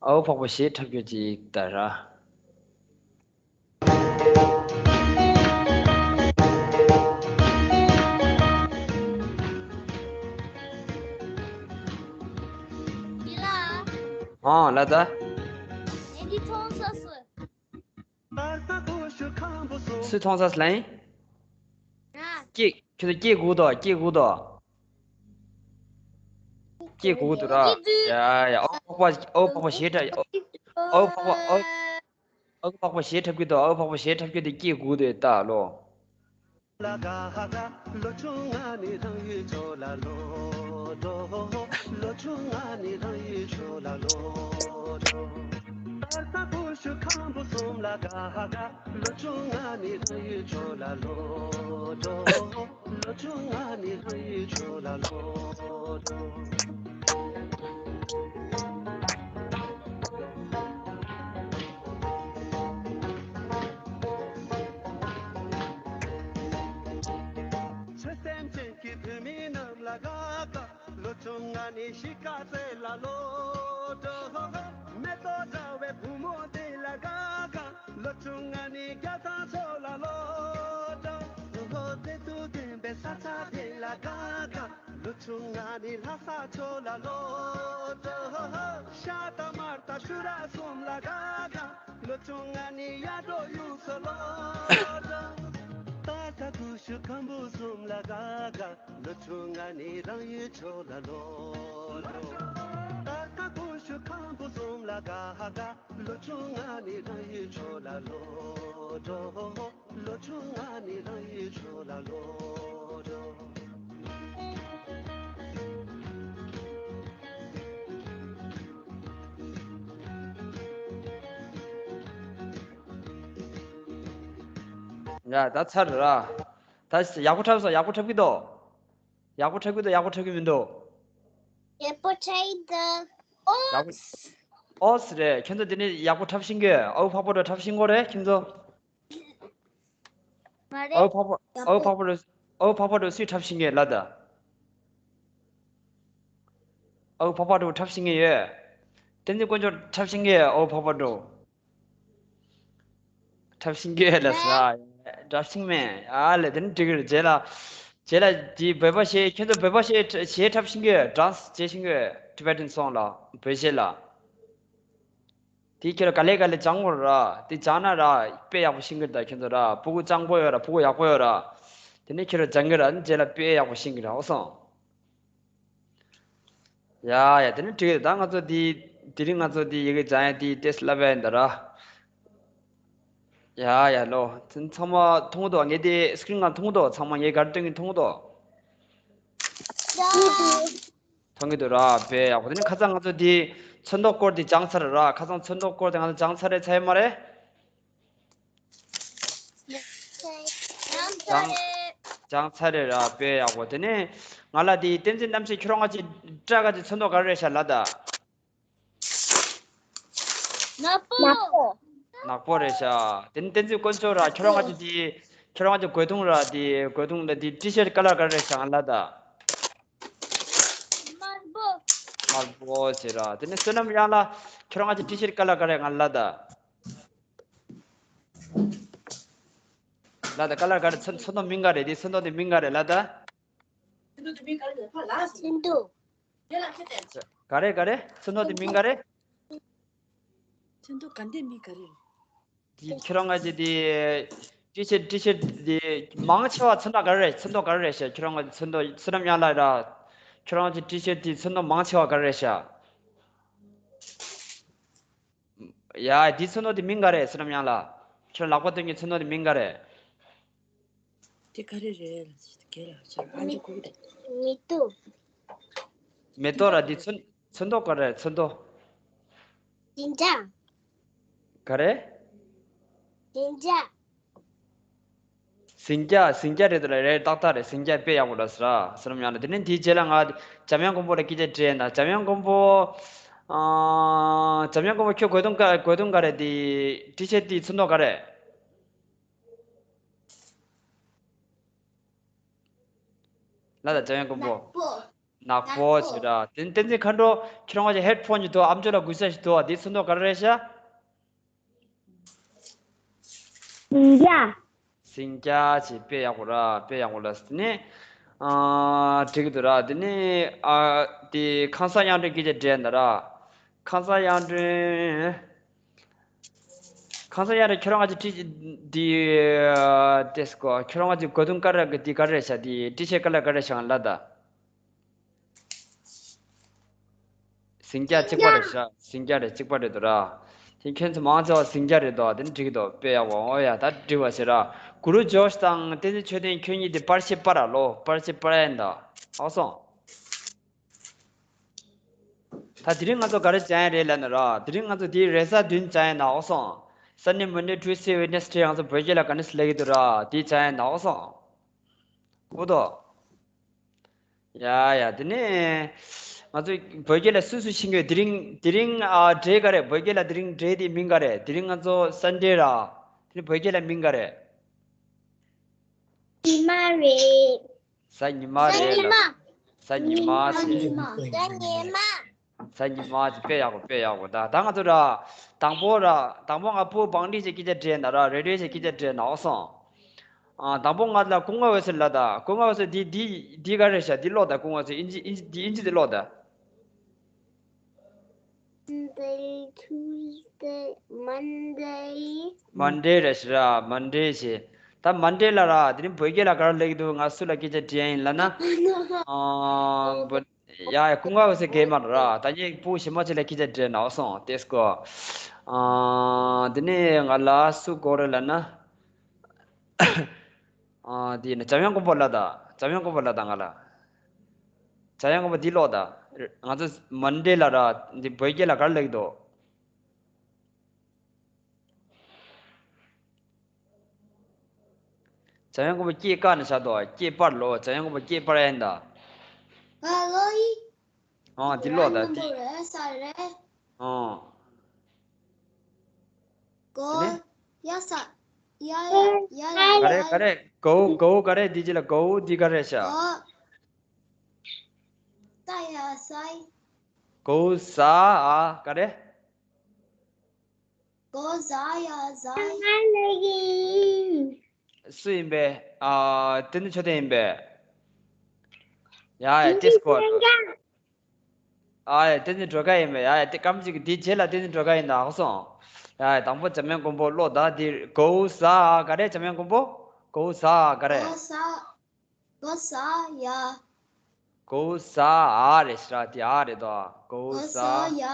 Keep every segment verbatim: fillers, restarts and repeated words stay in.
ཨའུ་འཕགས་པ་གཞས་འཁྲབ་རྒྱུ་ཅིག་ད་ར། འདི་ལ། ཨང་ལ་ད། ཨེ་འདི་མཐོང་ས་སུ། སུས་མཐོང་ས་སུ་ལ་ཡིན། ང་། སྐྱེ་ཁྱོད་ཚོ་སྐྱེ་དགོས་དོ། སྐྱེ་དགོས་དོ། སྐྱེ་དགོས་དོ་ར། སྐྱེ་དུས། ཡ་ཡ། ཨའུ་འཕགས་པ་ཨའུ་འཕགས་པ་གཞས་འཁྲབ། ཨའུ་འཕགས་པ་ཨའུ། ཨའུ་འཕགས་པ་གཞས་འཁྲབ་ཀྱི་འདུག་ཨའུ་འཕགས་པ་གཞས་འཁྲབ་ཀྱི་འདུག་སྐྱེ་དགོས་དོ་ད་ལོ། ཆོས་སེམས་ཅན་གྱི་བོད་མི་རྣམས་ལ་དགའ་དགའ། ལོ་ཆུང་ང་ནི་གཞིས་ཀ་རྩེ་ལ་ལོ་འགྲོ། མེ་ཏོག་འདྲ་བའི་བུ་མོ་འདི་ལ་དགའ་དགའ། ལོ་ཆུང་ང་ནི་རྒྱ་ཚང་ཕྱོགས་ལ་ལོ་འགྲོ། བོད་མཛེས་སྡུག་ལྡན་པའི་ས་ཆ་འདི་ལ་དགའ་དགའ། ལོ་ཆུང་ང་ནི་ལྷ་ས་ཕྱོགས་ལ་ལོ་འགྲོ། ཤ་དང་མར་དང་ཤུ་ར་གསུམ་ལ་དགའ་དགའ། ལོ་ཆུང་ང་ནི་གཡག་འབྲོག་ཡུལ་ཚོ་ལོ་འགྲོ། སྟག་ཚང་ཀུ་ཤུ་ཁམ་བུ་གསུམ་ལ་དགའ་དགའ། ལོ་ཆུང་ང་ནི་རང་ཡུལ་ཕྱོགས་ལ་ལོ་འགྲོ། སྟག་ཚང་ཀུ་ཤུ་ཁམ་བུ་གསུམ་ལ་དགའ་དགའ། ལོ་ཆུང་ང་ནི་རང་ཡུལ་ཕྱོགས་ལ་ལོ་འགྲོ། ལོ་ཆུང་ང་ནི་རང་ཡུལ་ཕྱོགས་ལ་ལོ་འགྲོ། ཡ་ད་ཚར་ར། ད་ཡག་པོ་འཁྲབ་སོང་། ཡག་པོ་འཁྲབ་ཀྱི་འདུག་ཡག་པོ་འཁྲབ་ཀྱི་འདུག་ཡག་པོ་འཁྲབ་ཀྱི་མི་འདུག་ཡག་པོ་འཁྲབ་ཀྱི་འདུག་ཨོ། ཡག་པོ། ཨོ་སི་རེད། ཁྱོད་ཚོ་དེ་ནས་ཡག་པོ་འཁྲབ་ཤེས་ཀྱི་ཡོད། ཨའུ་འཕགས་པ་འདྲ་འཁྲབ་ཤེས་ཀྱི་རེད་ཁྱོད་ཚོ། མ་རེད། ཨའུ་འཕགས་པ་ཨའུ་འཕགས་པ་འདྲ་ཨའུ་འཕགས་པ་འདྲ་སུས་འཁྲབ་ཤེས་ཀྱི་ཡོད་ལབ་ད། ཨའུ་འཕགས་པ་འདྲ་འཁྲབ་ཤེས་ཀྱི་ཡོད། བསྟན་འཛིན་དཀོན་མཆོག་འཁྲབ་ཤེས་ཀྱི་ཡོད། ཨའུ་འཕགས་པ་འདྲ། འཁྲབ་ཤེས་ཀྱི་ཡོད་ལ་ཟེར་ཨ། འཁྲབ་ཤེས་མེད་ཨ་ལས་དེ་ནི་འགྲིག་གི་རེད། རྗེས་ལ། རྗེས་ལ་དེའི་བོད་པ་ཞེས་ཁྱོད་ཚོ་བོད་པ་ཞེས་གཞས་འཁྲབ་ཤེས་ཀྱི་ཡོད། ཌན་སི་བྱེད་ཤེས་ཀྱི་ཡོད། Tibetan song ལ་བོད་གཞས་ལ། དེ་ཁྱོད་ལ་ག་ལེ་ག་ལེ་སྦྱང་དགོས་ར། དེ་སྦྱང་ན་ར་དཔེ་ཡག་པོ་ཤེས་ཀྱི་རེད། ད་ཁྱོད་ཚོ་ར་ཕྲུ་གུ་སྤྱང་པོ་ཡོད་ར། ཕྲུ་གུ་ཡག་པོ་ཡོད་ར། དེ་ནས་ཁྱོད་ར་སྦྱང་གི་ར། རྗེས་ལ་དཔེ་ཡག་པོ་ཤེས་ཀྱི་ར། འོ་སོང་། ཡ་ཡ། དེ་ནི་འགྲིག་ཡོད། ད་ང་ཚོ་འདི་དེ་རིང་ང་ཚོ་འདི་ཡི་གེ་སྦྱང་ཡ་དེ་ཊེ་སི་ཊི་ལབ་ཡ་ཡིན་ད་ར། ཡ་ཡ་ལོ། ཚང་མ་མཐོང་གི་འདུག་ངས་དེ་སི་ཀི་རིན་ནང་མཐོང་གི་འདུག་ཚང་མ་ངས་ག་རེ་སྟོན་གྱི་མཐོང་གི་འདུག་མཐོང་གི་འདུག་ར། དཔེ་ཡག་པོ། དེ་ནི་ཁ་སང་ང་ཚོ་འདི་ཚོན་མདོག་སྐོར་དེ་སྦྱངས་ཚར་ར། ཁ་སང་ཚོན་མདོག་སྐོར་དེ་ང་ཚོ་སྦྱངས་ཚར་རེད། ཚར་ཡོད་མ་རེད། སྦྱངས་ཚར་རེད་ར། དཔེ་ཡག་པོ། དེ་ནས་ང་ལ་དེ་བསྟན་འཛིན་རྣམ་ཤེས་ཁྱོད་རང་ང་ཅིག་སྐྲ་ག་ཅིག་ཚོན་མདོག་ག་རེ་རེད་ཤག་ལབ་ད། ནག་པོ། ནག་པོ་རེད་ཤག་དེ་ནས་བསྟན་འཛིན་དཀོན་མཆོག་ར། ཁྱོད་རང་ང་ཅིག་དེ་ཁྱོད་རང་ང་ཅིག་གོས་ཐུང་ར། དེ་གོས་ཐུང་ལ་དེ་ཊི་ཤར་ཊི་ཀ་ལར་ག་རེ་རེད་ཤག་ལབ་ད། དམར་པོ། དམར་པོ་ཟེར་ར། དེ་ནས་བསོད་ནམས་གཡང་ལགས་ཁྱོད་རང་ང་ཅིག་ཊི་ཤར་ཊི་ཀ་ལར་ག་རེ་ང་ལབ་ད། ལབ་ད། ཀ་ལར་ག་རེ། ཚོན་ཚོན་མདོག་མིང་ག་རེ། དེ་ཚོན་མདོག་དེ་མིང་ག་རེ་ལབ་ད། ཚོན་མདོག་ག་རེ། ག་རེ། ཚོན་མདོག་དེ་མིང་ག་རེ། ཚོན་མདོག་ག་འདི་མིང་ག་རེ། དེ་ཁྱོད་རང་ང་ཅིག་དེ་ཊི་ཤར་ཊི་ཤར་དེ་མང་ཆེ་བ་ཚོན་མདོག་ག་རེ་རེད། ཚོན་མདོག་ག་རེ་རེད་ཤག་ཁྱོད་རང་ང་ཚོན་མདོག་བསོད་ནམས་གཡང་ལགས་ར། ཁྱོད་རང་ཅིག་ཊི་ཤར་དེ་ཚོན་མདོག་མང་ཆེ་བ་ག་རེ་རེད་ཤག་ཡ། དེ་ཚོན་མདོག་དེ་མིང་ག་རེ། བསོད་ནམས་གཡང་ལགས། ཁྱོད་ལག་པ་སྟོན་གྱི་ཚོན་མདོག་དེ་མིང་ག་རེ། དེ་ག་རེ་རེད་ལ་ཟེར་དེ་གས་ལ་ཟེར་ཨ་འཇུ་གུ་དེ། མེ་ཏོག་མེ་ཏོག་ར། དེ་ཚོན་ཚོན་མདོག་ག་རེ། ཚོན་མདོག་ཟིང་ཆ། ག་རེ། ཟིང་ཆ། ཟིང་ཆ། ཟིང་ཆ་རེད་དོ་ལ། རེད། ཏག་ཏག་རེད། ཟིང་ཆ་དཔེ་ཡག་པོ་ར་ཟེར་ར། བསོད་ནམས་གཡང་ལགས། དེ་ནས་དེའི་རྗེས་ལ་ང་འཇམ་དབྱངས་མགོན་པོ་ལ་སྐད་ཆ་དྲིས་ཡིན་ད། འཇམ་དབྱངས་མགོན་པོ། ཨ། འཇམ་དབྱངས་མགོན་པོ་ཁྱོད་གོས་ཐུང་ག་གོས་ཐུང་ག་རེ། དེ་ཊི་ཤར་ཊི་དེའི་ཚོན་མདོག་ག་རེ། ལབ་ད་འཇམ་དབྱངས་མགོན་པོ། ནག་པོ། ནག་པོ་ཟེར་ར། དེ་ནི་བསྟན་འཛིན་མཁའ་འགྲོ་ཁྱེད་རང་གི་ཧེཌ་ཕོན་གྱི་དོ་ཨམ་ཅོག་ལ་གུས་ས་ཞིག་དོ། དེ་ཚོན་མདོག་ག་རེ་རེད་ཤག་སིང་རྒྱ། སིང་རྒྱ་ཅེས་དཔེ་ཡག་པོ་ར། དཔེ་ཡག་པོ་ལ་ཟེར་ནས། ཨ། འགྲིག་གི་འདུག་ར། དེ་ནས་ཨ། དེ་ཁང་གསར་གཡང་སྒྲོན་སྐད་ཆ་དྲིས་ན་ར། ཁང་གསར་གཡང་སྒྲོན། ཁང་གསར་གཡང་སྒྲོན་ཁྱོད་རང་ང་ཅིག་དྲིས་དེ། ཏེ་སྐོ་ཁྱོད་རང་ང་ཅིག་གོ་དུང་ཀ་ར་གི་དེ་ག་རེ་ཤ་དེ་དྲི་ཆེ་ཀ་ལ་ག་རེ་ཤ་ལ་ད། སིང་རྒྱ་གཅིག་པ་རེད་ཤག་སིང་རྒྱ་རེད། གཅིག་པ་རེད་འདུག་ར། དེ་ཁྱོད་ཚོ་མང་ཆེ་བ་སིང་རྒྱ་རེད་འདུག་དེ་ནི་འགྲིག་འདུག་དཔེ་ཡག་པོ། འོ་ཡ། ད་འགྲིག་པ་ཞེ་ར། གུ་རུ་ཇོ་ཤི་དང་བསྟན་འཛིན་ཆོས་ལྡན་ཁྱོད་གཉིས་དེ་པར་ཤེས་པར་ལོ། པར་ཤེས་པར་ཡན་ད། ཨོ་སོང་། ད་དེ་རིང་ང་ཚོ་ག་རེ་བྱ་ཡ་རེད་ལབ་ན་ར། དེ་རིང་ང་ཚོ་དེའི་རེས་གཟའ་བདུན་བྱ་ཡ་ན། ཨོ་སོང་། Sunday, Monday, Tuesday, Wednesday ང་ཚོ་བོད་སྐད་ལ་ག་ནས་ལབ་ཀྱི་འདུག་ར། དེ་བྱ་ཡ་ན། ཨོ་སོང་། འོ་དོ། ཡ་ཡ། དེ་ནས་ང་ཚོ་བོད་སྐད་ལ་སུ་སུ་ཤེས་ཀྱི་ཡོད། དེ་རིང་དེ་རིང་ཨ་འབྲེལ་ག་རེ། བོད་སྐད་ལ་དེ་རིང་འབྲེལ་དེ་མིང་ག་རེ། དེ་རིང་ང་ཚོ་Sunday་ར། དེ་རིང་བོད་སྐད་ལ་མིང་ག་རེ། ཉི་མ་རེད། གཟའ་ཉི་མ་རེད་ལ། གཟའ་ཉི་མ་ཟེར། གཟའ་ཉི་མ། གཟའ་ཉི་མ། གཟའ་ཉི་མ་ཟེར། དཔེ་ཡག་པོ། དཔེ་ཡག་པོ། ད་ད་ང་ཚོ་ར། དང་པོ་ར། དང་པོ་ང་བུ་བང་ལི་ཞེས་སྐད་ཆ་དྲིས་ན་ར། རེ་ཌི་ཡོ་ཞེས་སྐད་ཆ་དྲིས་ན། ཨོ་སོང་། ཨ། དང་པོ་ང་ལ་སྐུ་ངོ་འོད་ཟེར་ལ་ད། སྐུ་ངོ་འོད་ཟེར་འདི་འདི་འདི་ག་རེ་ཤ་འདི་ཀློག་ད། སྐུ་ངོ་འོད་ཟེར་ཨིན་ཇི་ཨིན་ཇི་འདི་ཀློག་ད། Monday, Tuesday, Monday. Monday་རེད་ཤག་ར། Monday་ཞེས། ད་Monday་ལ་ར་དེ་རིང་བོད་སྐད་ལ་ག་རེ་ལབ་ཀྱི་འདུག་ང་སུ་ལ་སྐད་ཆ་དྲིས་ཡ་ཡིན་ལབ་ན། ཨ། བོད། ཡ་ཡ། སྐུ་ངོ་འོད་ཟེར་གེ་མ་ར། ད་ངས་བུ་ཞི་མ་ཅིག་ལ་སྐད་ཆ་དྲིས་ན། ཨོ་སོང་། ཏེ་སྐོ། ཨ། དེ་ནས་ང་ལ་སུ་དགོས་རེད་ལབ་ན། ཨ། དེ་ནས་འཇམ་དབྱངས་མགོན་པོ་ལ་ད། འཇམ་དབྱངས་མགོན་པོ་ལ་ད་ང་ལ། འཇམ་དབྱངས་མགོན་པོ་འདི་ཀློག་ད། ང་ཚོ་Monday་ལ་ར་འདི་བོད་སྐད་ལ་ག་རེ་ལབ་ཀྱི་འདུག་འཇམ་དབྱངས་མགོན་པོ་སྐྱེས་སྐར་ནས་བཞག་དོ། སྐྱེས་པར་ལོ། འཇམ་དབྱངས་མགོན་པོ་སྐྱེས་པར་ཡན་ད། ཨ་ལོ་ཡི། ཨོ་འདི་ཀློག་ད་འཇམ་དབྱངས་མགོན་པོ་རེད་ས་རེད། ཨོ། གོ། ཡ་ས། ཡ་ཡ་ཡ་ཡ། ག་རེ་ག་རེ། གོ་གོ་ག་རེ། འདི་ཅི་ལ་གོ་འདི་ག་རེ་ཤ། གོ། ས་ཡ་སའི། གོ་ས་ཨ་ག་རེ། གོ་ས་ཡ་སའི། སུ་ཡིན་པས། ཨ། བསྟན་འཛིན་ཆོས་ལྡན་ཡིན་པས། ཡ་ཡ། ཏེ་སྐོ། ཨ་ཡ། བསྟན་འཛིན་སྒྲོལ་དཀར་ཡིན་པས། ཡ་ཡ། དེ་སྐམ་ཅིག་དེའི་རྗེས་ལ་བསྟན་འཛིན་སྒྲོལ་དཀར་ཡིན་ད། ཧ་སོང་། ཡ་ཡ། དང་པོ་འཇམ་དབྱངས་མགོན་པོ་ཀློག་ད། དེ་གོ་ས་ག་རེ། འཇམ་དབྱངས་མགོན་པོ་གོ་ས་ག་རེ། གོ་ས། གོ་ས་ཡ། གོ་ས་ཨ་རེད་ཤག་དེ་ཨ་རེད་དོ། གོ་ས། གོ་ས་ཡ།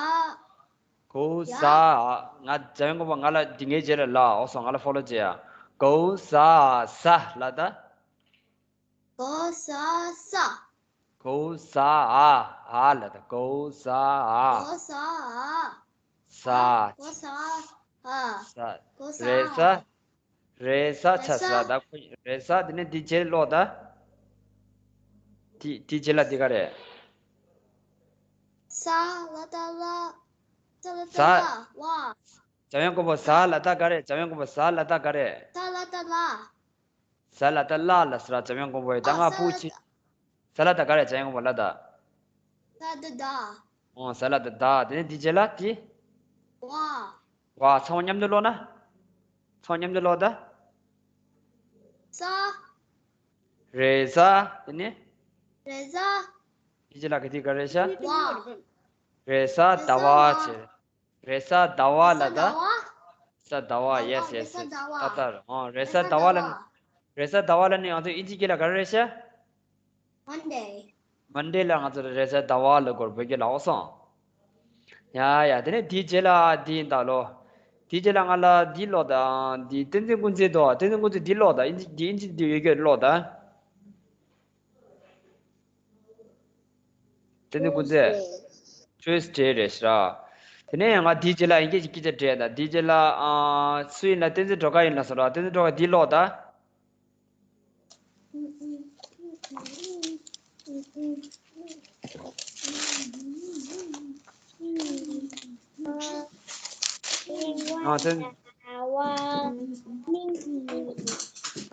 གོ་ས་ཡ། ཨ། ང་འཇམ་དབྱངས་མགོན་པོ་ང་ལ་འདི་ངའི་རྗེས་ལ་ལ། ཨོ་སོང་། ང་ལ་ཕོ་ལོ་བྱེད་ཡ། གོ་ས་ས་ལ་ད། གོ་ས་ས། གོ་ས་ཨ་ཨ་ལ་ད། གོ་ས་ཨ། གོ་ས་ཨ། ས། གོ་ས་ཨ། ས། གོ་ས་རེས་གཟའ། ཨ། རེས་གཟའ་ཆ་ས་ད། རེས་གཟའ། དེ་ནས་འདི་རྗེས་ཀློག་ད། དེ་དེ་རྗེས་ལ་འདི་ག་རེ། ས་ལ་ད་ལ། ས་ལ་ད་ལ་བ། འཇམ་དབྱངས་མགོན་པོ་གཟའ་ལ་ད་ག་རེ། འཇམ་དབྱངས་མགོན་པོ་གཟའ་ལ་ད་ག་རེ། ས་ལ་ད་ལ། གཟའ་ལ་ད་ལ་ལ་ཟེར་ར། འཇམ་དབྱངས་མགོན་པོ་ཡི་ད། ཨ། ང་ས་བུ་ལ་ཅི། ད། གཟའ་ལ་ད་ག་རེ། འཇམ་དབྱངས་མགོན་པོ་ལ་ད། ས་ད་ད། ཨོ་གཟའ་ལ་ད་ད། དེ་ནས་འདི་རྗེས་ལ་དེ། བ། བ། ཚང་མ་མཉམ་དུ་ཀློག་ན། ཚང་མ་མཉམ་དུ་ཀློག་ད། ས། རེས་གཟའ། དེ་ནས། རེས་གཟའ། འདི་རྗེས་ལ་ག་དེ་ག་རེ་ཤག་བ། རེས་གཟའ་ཟླ་བ་བྱས། རེས་གཟའ་ཟླ་བ་ལ་ད། རེས་གཟའ་ཟླ་བ། ཟླ་བ། ཡེས་ཡེས་རེས་གཟའ་ཡེས། ཟླ་བ། ད་ད་རེད། ཨོ་རེས་གཟའ་ཟླ་བ་ལ། རེས་གཟའ་ཟླ་བ་ལ་ནི་ང་ཚོ་ཨིན་ཇི་སྐད་ལ་ག་རེ་རེད་ཤག་མན་ཌེ། མན་ཌེ་ལ་ང་ཚོ་རེས་གཟའ་ཟླ་བ་ལ་གོར་བོད་སྐད་ལ། ཨོ་སོང་། ཡ་ཡ། དེ་ནས་དེའི་རྗེས་ལ་འདི་ཡིན་ད་ལོ། དེའི་རྗེས་ལ་ང་ལ་འདི་ཀློག་ད། འདི་བསྟན་འཛིན་ཀུན་གཟིགས་དོ། བསྟན་འཛིན་ཀུན་གཟིགས་འདི་ཀློག་ད། ཨིན་ཇི་འདི་ཨིན་ཇི་འདི་ཡོད་སྐད་ཀློག་ད། བསྟན་འཛིན་ཀུན་གཟིགས། ཊུ་སི་ཌེ་རེད་ཤག་དེ་ནས་ང་དེའི་རྗེས་ལ་ཨིན་སྐད་ཀྱི་སྐད་ཆ་དྲིས་ད། དེའི་རྗེས་ལ་ཨ་སུ་ཡིན་ལ། བསྟན་འཛིན་སྒྲོལ་དཀར་ཡིན་ལ་ཟེར་ར། བསྟན་འཛིན་སྒྲོལ་དཀར་འདི་ཀློག་ད། ཨ་དེ།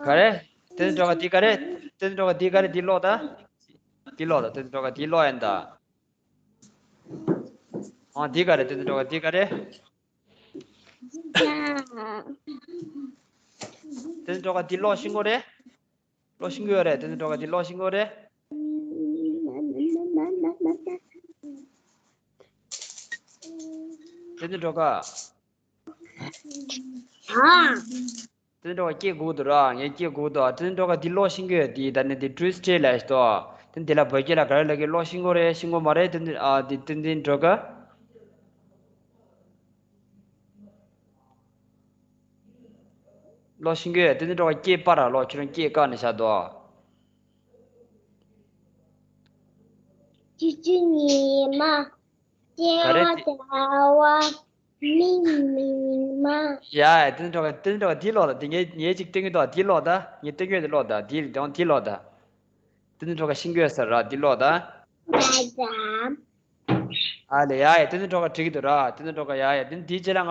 ག་རེ། བསྟན་འཛིན་སྒྲོལ་དཀར་འདི་ག་རེ། བསྟན་འཛིན་སྒྲོལ་དཀར་འདི་ག་རེ། འདི་ཀློག་ད། འདི་ཀློག་དང་། བསྟན་འཛིན་སྒྲོལ་དཀར་འདི་ཀློག་ཡིན་ད། ཨ་འདི་ག་རེད། བསྟན་འཛིན་སྒྲོལ་དཀར་འདི་ག་རེད། བསྟན་འཛིན་སྒྲོལ་དཀར་འདི་ཀློག་ཤེས་ཀྱི་ཡོད་རེད། ཀློག་ཤེས་ཀྱི་ཡོད་རེད། བསྟན་འཛིན་སྒྲོལ་དཀར་འདི་ཀློག་ཤེས་ཀྱི་ཡོད་རེད། བསྟན་འཛིན་སྒྲོལ་དཀར། ཨ། བསྟན་འཛིན་སྒྲོལ་དཀར་སྐད་གོ་གི་འདུག་ར། ངས་སྐད་གོ་གི་འདུག་བསྟན་འཛིན་སྒྲོལ་དཀར་འདི་ཀློག་ཤེས་ཀྱི་ཡོད། འདི་ད་ནི་འདི་བཀྲུས་སྤྲད་ལབ་ཞིག་འདུག་དེ་འདི་ལ་བོད་སྐད་ལ་ག་རེ་ལབ་ཀྱི། ཀློག་ཤེས་ཀྱི་ཡོད་རེད། ཤེས་ཀྱི་ཡོད་མ་རེད། བསྟན་འཛིན་ཨ་འདི་བསྟན་འཛིན་སྒྲོལ་དཀར། ཀློག་ཤེས་ཀྱི་ཡོད། བསྟན་འཛིན་སྒྲོལ་དཀར་སྐད་སྤར་ར་ཀློག་ཁྱོད་རང་སྐད་བཀག་ནས་བཞག་འདུག་ཆུ་ཆུ་ཉི་མ། ག་རེ་སྐྱེ་དེ། བ་བ། མིག་མིག་མ། ཡ་ཡ། བསྟན་འཛིན་སྒྲོལ་དཀར། བསྟན་འཛིན་སྒྲོལ་དཀར་འདི་ཀློག་དང་། འདི་ངས་ངས་ཅིག་བསྟན་གྱི་འདུག་འདི་ཀློག་དང་། ངས་བསྟན་གྱི་ཡོད་འདི་ཀློག་དང་། འདི་དང་འདི་ཀློག་དང་། བསྟན་འཛིན་སྒྲོལ་དཀར་ཤེས་ཀྱི་ཡོད་ས་ར། འདི་ཀློག་དང་། ཛམ། ཨ་ལེ། ཡ་ཡ། བསྟན་འཛིན་སྒྲོལ་དཀར་འགྲིག་གི་འདུག་ར། བསྟན་འཛིན་སྒྲོལ་དཀར། ཡ་ཡ། འདི་འདིའི་རྗེས་ལ་ང་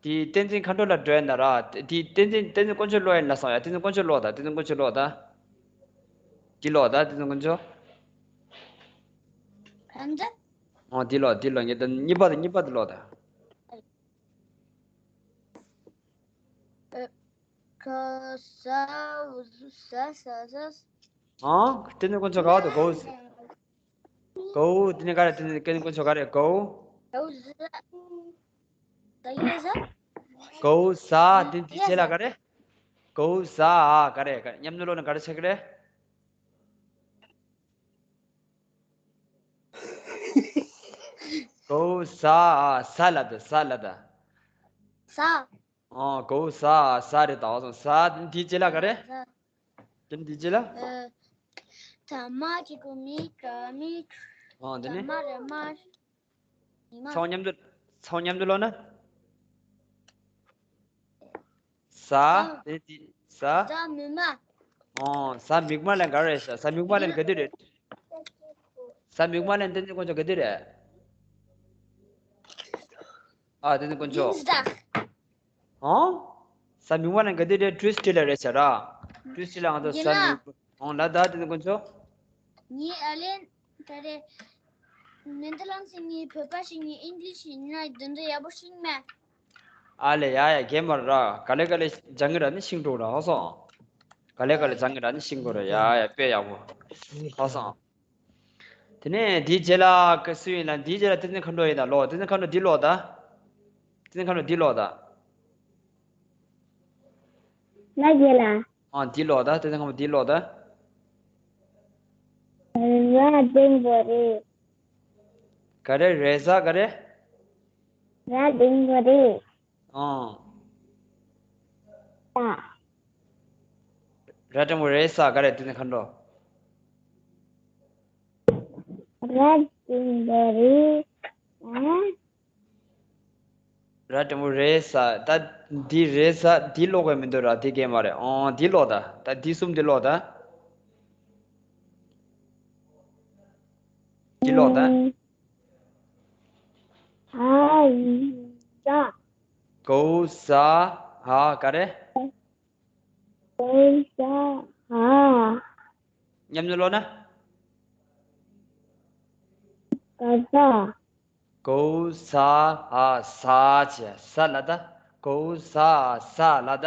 འདི་བསྟན་འཛིན་མཁའ་འགྲོ་ལ་འགྲོ་ཡིན་ད་ར། འདི་བསྟན་འཛིན་བསྟན་འཛིན་དཀོན་མཆོག་ཀློག་ཡིན་ལབ་སོང་ཡ། བསྟན་འཛིན་དཀོན་མཆོག་ཀློག་དང་། བསྟན་འཛིན་དཀོན་མཆོག་ཀློག་དང་། འདི་ཀློག་དང་། བསྟན་འཛིན་དཀོན་མཆོག་གང་འདྲ། ཨོ་འདི་ཀློག་འདི་ཀློག་ངས་ད་གཉིས་པ་དང་། གཉིས་པ་དེ་ཀློག་དང་། ཨ། ག་ས་ས་ས་ས། ཨང་། བསྟན་འཛིན་དཀོན་མཆོག་ག་བ་དང་། གའུ་ས། གའུ། དེ་ནས་ག་རེ། དེ་ནས་བསྟན་འཛིན་དཀོན་མཆོག་ག་རེ། གའུ། གའུ་ཟ། གའུ་ཟ། དེ་འདི་རྗེས་ལ་ག་རེ། གའུ་ཟ་ག་རེ། ག་རེ། མཉམ་དུ་ཀློག་ན་ག་རེ་ཆགས་ཀྱི་རེད། གའུ་ཟ། ཟ་ལབ་དང་། ཟ་ལབ་དང་། ཟ། ཨོ་གའུ་ཟ། ཟ་རེད་ད། ཨོ་སོང་། ཟ། འདི་རྗེས་ལ་ག་རེ། ཟ། དེ་འདི་རྗེས་ལ། ཨ། ད་མ་གི་གུ་མི་ག་མི། ཨོ་དེ་ནི། ད་མ་རེད་མ། ཉི་མ། ཚང་མ་མཉམ་དུ། ཚང་མ་མཉམ་དུ་ཀློག་ན། ཟ། ཨ། དེ་འདི་ཟ། ཟ་མིག་དམར། ཨོ་ཟ་མིག་དམར་ལབ་ན་ག་རེ་རེད། ཟ། ཟ་མིག་དམར་ལབ་ན་ག་དུས་རེད། ཟ་མིག་དམར་ལབ་ན་བསྟན་འཛིན་དཀོན་མཆོག་ག་དུས་རེད། ཨ། བསྟན་འཛིན་དཀོན་མཆོག་ཡིན་ཟ། ཨང་། ཟ་མིག་དམར་ལབ་ན་ག་དུས་རེད། བཀྲུས་སྤྲད་ལ་རེད་ཟེར་ར། བཀྲུས་སྤྲད་ལ་ང་ཚོ་ཟ་ཡིན་ལ། མིག་ཨང་ལ་ད་བསྟན་འཛིན་དཀོན་མཆོག་ངའི་ཨ་ལན། ད་རེ། མེ་འདི་ལང་སི་ངའི་བོད་པ་ཞིག་ངའི་ཨིན་ཇི་ལིཤ་ཡིན་ན་འདི་འདྲ་ཡག་པོ་ཤེས་མེད། ཨ་ལེ། ཡ་ཡ། རྒན་མ་ར། ག་ལེ་ག་ལེ་སྦྱང་གི་ར་ནི་ཤེས་འགྲོ་ར། ཧ་སོང་། ག་ལེ་ག་ལེ་སྦྱང་གི་ར་ནི་ཤེས་འགྲོ་ར། ཡ་ཡ། དཔེ་ཡག་པོ། ཧ་སོང་། དེ་ནས་འདིའི་རྗེས་ལ་ག་སུ་ཡིན་ལ། འདིའི་རྗེས་ལ་བསྟན་འཛིན་མཁའ་འགྲོ་ཡིན་ད། ཀློག་བསྟན་འཛིན་མཁའ་འགྲོ་འདི་ཀློག་ད། བསྟན་འཛིན་མཁའ་འགྲོ་འདི་ཀློག་ད། ང་རྗེས་ལ། ཨ་འདི་ཀློག་ད། བསྟན་འཛིན་མཁའ་འགྲོ་འདི་ཀློག་ད། ར་འགྲེང་བུ་རེད། ག་རེ། རེད་ཟ་ག་རེ། ར་འགྲེང་བུ་རེད། ཨ། ད། ར་འགྲེང་བུ་རེད་ཟ་ག་རེ། བསྟན་འཛིན་མཁའ་འགྲོ། ར་འགྲེང་བུ་རེད། ཨ། ར་འགྲེང་བུ་རེད་ཟ། ད་འདི་རེད་ཟ་འདི་ཀློག་གི་མི་འདུག་ར། འདི་སྐད་མ་རེད། ཨོ་འདི་ཀློག་ད། ད་འདི་གསུམ་འདི་ཀློག་ད། འདི་ཀློག་ད། ཨ་ཡི་ཟ། གའུ་ཟ། ཧ་ག་རེ། གའུ་ཟ་ཧ། མཉམ་དུ་ཀློག་ན། ག་ཟ། གའུ་ཟ་ཧ་ཟ་བྱས་ཟ་ལ་ད། གའུ་ཟ་ཟ་ལ་ད།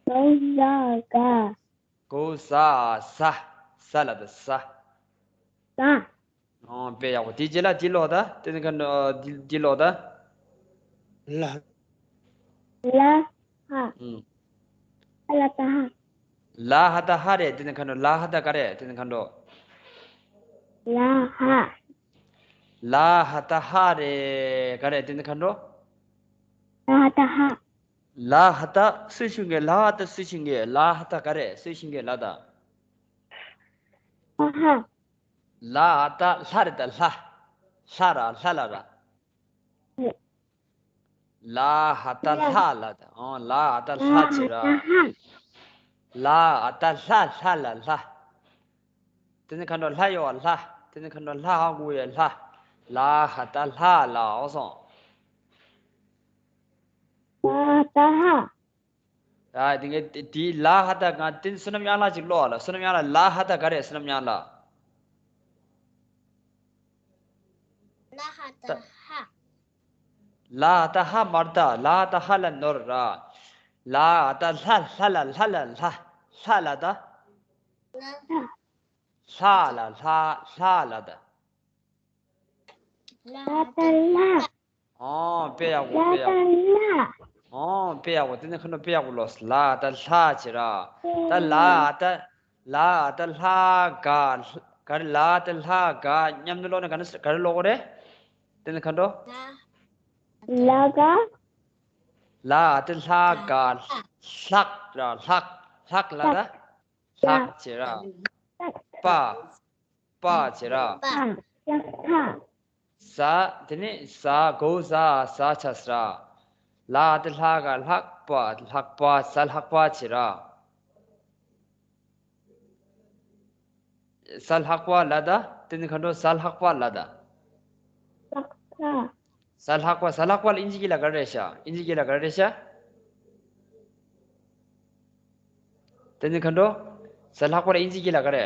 གའུ་ཟ་ག་གའུ་ཟ་ཟ། ཟ་ལ་ད་ཟ། ཟ། ཨོ་དཔེ་ཡག་པོ། དེའི་རྗེས་ལ་འདི་ཀློག་ད། དེ་ནི་ག་འདི་འདི་ཀློག་ད། ལ། ལ་ཧ། ཨུམ། ལ་ཧ་ད་ཧ། ལ་ཧ་ད་ཧ་རེད། དེ་ནི་མཁའ་འགྲོ། ལ་ཧ་ད་ག་རེ། དེ་ནི་མཁའ་འགྲོ། ལ་ཧ། ལ་ཧ་ད་ཧ་རེད། ག་རེ། དེ་ནི་མཁའ་འགྲོ། ལ་ཧ་ད་ཧ། ལ་ཧ་ད་སུ་ཤིང་གི། ལ་ཧ་ད་སུ་ཤིང་གི། ལ་ཧ་ད་ག་རེ། སུ་ཤིང་གི་ལ་ད། ལ་ཧ། ལ་ཧ་ད་ལྷ་རེད་ད། ལྷ། ལྷ་ར། ལྷ་ལ་ར། ལ་ཧ་ད་ལྷ་ལ་ད། ཨོ་ལ་ཧ་ད་ལྷ་བྱེད་ར། ལ་ཧ་ད་ལྷ། ལྷ་ལ་ལྷ། དེ་ནི་མཁའ་འགྲོ་ལྷ་ཡོད་པ་ལྷ། དེ་ནི་མཁའ་འགྲོ་ལྷ་ཧ་གོ་ཡོད་ལྷ། ལ་ཧ་ད་ལྷ་ལ། ཨོ་སོང་། ལ་ཧ་ད་ལྷ། ཨ་དེ་ངས་དེ་དེའི་ལ་ཧ་ད་ང་དེ་བསོད་ནམས་དབྱངས་ལགས་ཅིག་ཀློག་ཨ་ལ། བསོད་ནམས་དབྱངས་ལགས། ལ་ཧ་ད་ག་རེ། བསོད་ནམས་དབྱངས་ལགས། ལ་ཧ་ད་ཧ། ལ་ད་ཧ་མར་ད་ལ་ད་ཧ་ལ་ནོར་ར། ལ་ད་ལྷ་ལྷ་ལ་ལྷ་ལ་ལྷ། ལྷ་ལ་ད། ལྷ་ལ་ལྷ། ལྷ་ལ་ད། ལ་ད་ལ། ཨོ་དཔེ་ཡག་པོ། ལ་དཔེ་ཡག་ད་པོ། ལ། ཨོ་དཔེ་ཡག་པོ། དེ་ནི་ཁ་ནོ་དཔེ་ཡག་པོ་ལོས། ལ་ད་ལྷ་བྱེད་ར། ད་ལ་ད་ལ་ད་ལྷ་ག་ག་རེ། ལ་ད་ལྷ་ག་མཉམ་དུ་ཀློག་ན་ག་ནི་ག་རེ་ཀློག་གོ་རེད། དེ་ནི་ཁ་འགྲོ། ལ་ག་ལ་ད་ལྷ་ག་ལྷག་ར། ལྷག་ལྷག་ལ་ད། ལྷག་བྱེད་ར། པ། པ་བྱེད་ར། པ། ལྷག་པ། ཟ། དེ་ནི་ཟ། གོ་ཟ་ཟ་ཆ་ཟ། ལ་དེ་ལྷག་ག་ལྷག་པ། ལྷག་པ། ཟ་ལྷག་པ་བྱེད་ར། ཟ་ལྷག་པ་ལ་ད། དེ་ནི་ཁ་འགྲོ། ཟ་ལྷག་པ་ལ་ད། ལྷག་པ། ཟ་ལྷག་པ། ཟ་ལྷག་པ་ལ་ཨིན་ཇི་སྐད་ལ་ག་རེ་རེད་ཤག་ཨིན་ཇི་སྐད་ལ་ག་རེ་རེད་ཤག་དེ་ནི་ཁ་འགྲོ། ཟ་ལྷག་པ་ལ་ཨིན་ཇི་སྐད་ལ་ག་རེ།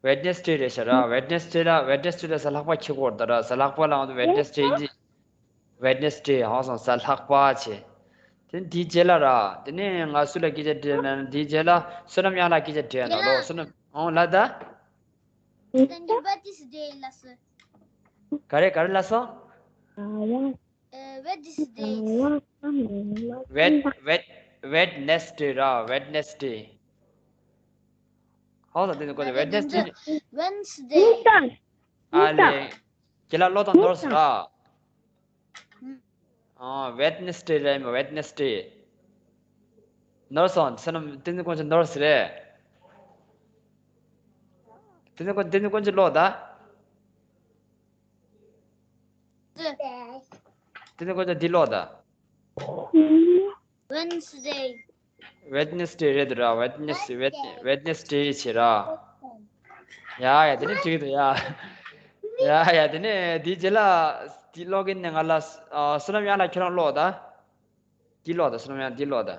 ཝེད་ནེ་སི་ཌེ་རེད་ཤག་ར། ཝེད་ནེ་སི་ཌེ་ལ། ཝེད་ནེ་སི་ཌེ་ལ་ཟ་ལྷག་པ་འཁྱེར་དགོས་རེད་ད་ར། ཟ་ལྷག་པ་ལ་ང་ཚོ་ཝེད་ནེ་སི་ཌེ་ཨིན་ཇི། ཝེད་ནེ་སི་ཌེ། ཧང་སང་། ཟ་ལྷག་པ་བྱེད། དེ་ནི་དེའི་རྗེས་ལ་ར། དེ་ནི་ང་སུ་ལ་སྐད་ཆ་དྲིས་ན། དེའི་རྗེས་ལ་བསོད་ནམས་དབྱངས་ལ་སྐད་ཆ་དྲིས་ན་ལོ། བསོད་ནམས། ཨོ་ལ་ད། ག་རེ་ག་རེ་ལ་སོང་། ཝེད་ཝེད་ཝེད་ནེ་སི་ཌེ་ར། ཝེད་ནེ་སི་ཌེ། ཧང་སང་། དེ་ནི་གོ་ད། ཝེད་ནེ་སི་ཌེ། ཝེན་སི་ཌེ། ཨ་ལེ། ཁྱེད་ལ་ཀློག་སྟངས་ནོར་སོང་ར། ཨ། ཝེད་ནེ་སི་ཌེ་རེད་མ། ཝེད་ནེ་སི་ཌེ། ནོར་སོང་། བསོད་ནམས། དེ་ནི་དཀོན་མཆོག་ནོར་སོང་རེད། དེ་ནི་དཀོན། དེ་ནི་དཀོན་མཆོག་ཀློག་ད། དེ་ནི་དཀོན་མཆོག་འདི་ཀློག་ད། ཝེན་སི་ཌེ། ཝེད་ནེ་སི་ཌེ་རེད་འདུག་ར། ཝེད་ནེ་སི། ཝེད་ཝེད་ནེ་སི་ཌེ་བྱེད་ར། ཡ་ཡ། དེ་ནི་འགྲིག་འདུག་ཡ། ཡ་ཡ། དེ་ནི་འདིའི་རྗེས་ལ་འདི་ཀློག་གིན་ནས་ང་ལ། ཨ། བསོད་ནམས་དབྱངས་ལགས་ཁྱོད་རང་ཀློག་ད། འདི་ཀློག་ད། བསོད་ནམས་དབྱངས། འདི་ཀློག་ད།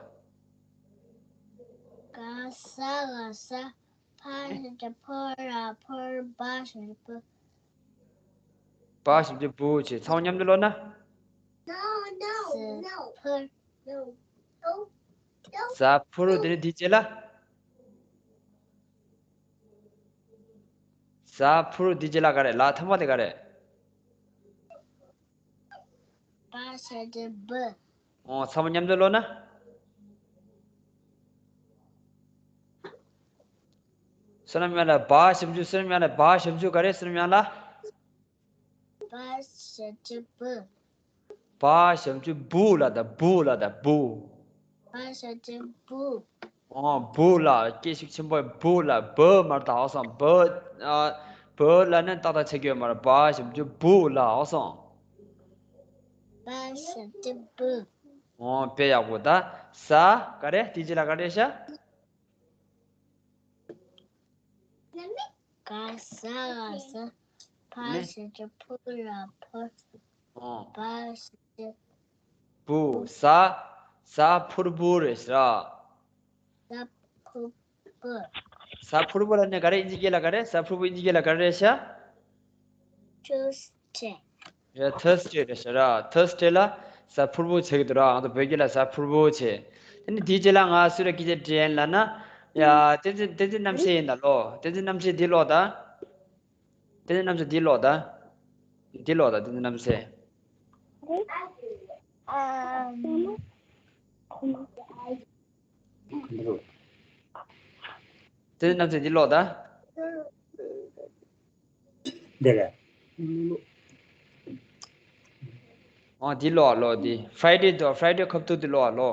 ག་ས་ག་ས། ཕ་ཞབས་ཀྱུ་ཕུ། ར་ཕུར། བ་ཞབས་ཀྱུ་བུ། བ་ཞབས་ཀྱུ་བུ་བྱེད། ཚང་མ་མཉམ་དུ་ཀློག་ན། ཕུར། ཟ་ཕུར། དེ་ནི་འདིའི་རྗེས་ལ། ཟ་ཕུར། འདིའི་རྗེས་ལ་ག་རེ། ལ་ཐ་མ་དེ་ག་རེ། བ་ཞབས་ཀྱུ་བུ། ཨོ། ཚང་མ་མཉམ་དུ་ཀློག་ན། བསོད་ནམས་དབྱངས་ལགས། བ་ཞབས་ཀྱུ། བསོད་ནམས་དབྱངས་ལགས། བ་ཞབས་ཀྱུ་ག་རེ། བསོད་ནམས་དབྱངས་ལགས། བ་ཞབས་ཀྱུ་བུ། བ་ཞབས་ཀྱུ་བུ་ལ་ད། བུ་ལ་ད། བུ། བ་ཞབས་ཀྱུ་བུ། ཨོ། བུ་ལ། སྐད་ཤུགས་ཆེན་པོ། བུ་ལ། བུ་མར་ད། ཧང་སང་། བུ། ཨ། བུ་ལ་ནི་ཏག་ཏག་ཆགས་ཀྱི་ཡོད་མ་རེད། བ་ཞབས་ཀྱུ་བུ་ལ། ཧང་སང་། བ་ཞབས་ཀྱུ་བུ། ཨོ། དཔེ་ཡག་པོ། ད་ཟ་ག་རེ། དེའི་རྗེས་ལ་ག་རེ་ཤག་ག་ས་ག་ས། ཕ་ཞབས་ཀྱུ་ཕུ། ར་ཕུར། ཨོ། བ་ཞབས་ཀྱུ་བུ། ཟ། ཟ་ཕུར་བུ་རེད་ཟེར། ཟ་ཕུར་བུ། ཟ་ཕུར་བུ་ལ་ནི་ག་རེ། ཨིན་ཇི་སྐད་ལ་ག་རེ། ཟ་ཕུར་བུ་ཨིན་ཇི་སྐད་ལ་ག་རེ་རེད་ཤག་ཐུར་སི་ཌེ། ཡ། ཐར་སི་ཌེ་རེད་ཤག་ར། ཐར་སི་ཌེ་ལ་ཟ་ཕུར་བུ་བྱེད་ཀྱི་འདུག་ར། ང་ཚོ་བོད་སྐད་ལ་ཟ་ཕུར་བུ་བྱེད། དེ་ནི་དེའི་རྗེས་ལ་ང་སུ་ལ་སྐད་ཆ་དྲིས་ཡིན་ལབ་ན། ཡ། བསྟན་འཛིན། བསྟན་འཛིན་རྣམ་སྲས་ཡིན་ད་ལོ། བསྟན་འཛིན་རྣམ་སྲས་འདི་ཀློག་ད། བསྟན་འཛིན་རྣམ་སྲས་འདི་ཀློག་ད། འདི་ཀློག་ད། བསྟན་འཛིན་རྣམ་སྲས། བསྟན་འཛིན་རྣམ་སྲས་འདི་ཀློག་ད། འདི་རེད། ཨོ། འདི་ཀློག་ཨ་ལོ། འདི་ཕ་རའི་ཌེ་དོ། ཕ་རའི་ཌེ་ཁ་ཐུག་འདི་ཀློག་ཨ་ལོ།